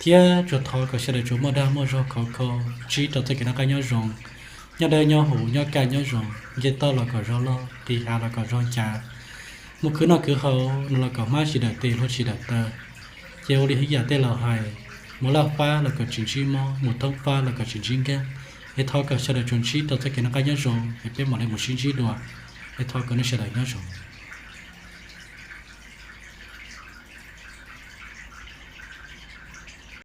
thiab tsuas thov kom sawv daws tsuas muaj dag muaj zog khov kho, ntsib rau txoj kev noj qab nyob zoo, nyob dawb nyob huv, nyob kaj nyob zoo, nce toj los kom zog loj, nqis hav los kom zog cas, mus khwv noj khwv haus no los kom hmab tsis dawm tes hlua tsis dawm taw. Ces ua li ib yam tej laus hais, mus laj fab los kom tsis ntsib mob, mus thoob fab los kom tsis ntsib nkeeg. Es thov kom sawv daws tsuas ntsib tau txoj kev noj qab nyob zoo es peb mam li mus sib ntsib dua. Es thov kom nej sawv daws nyob zoo.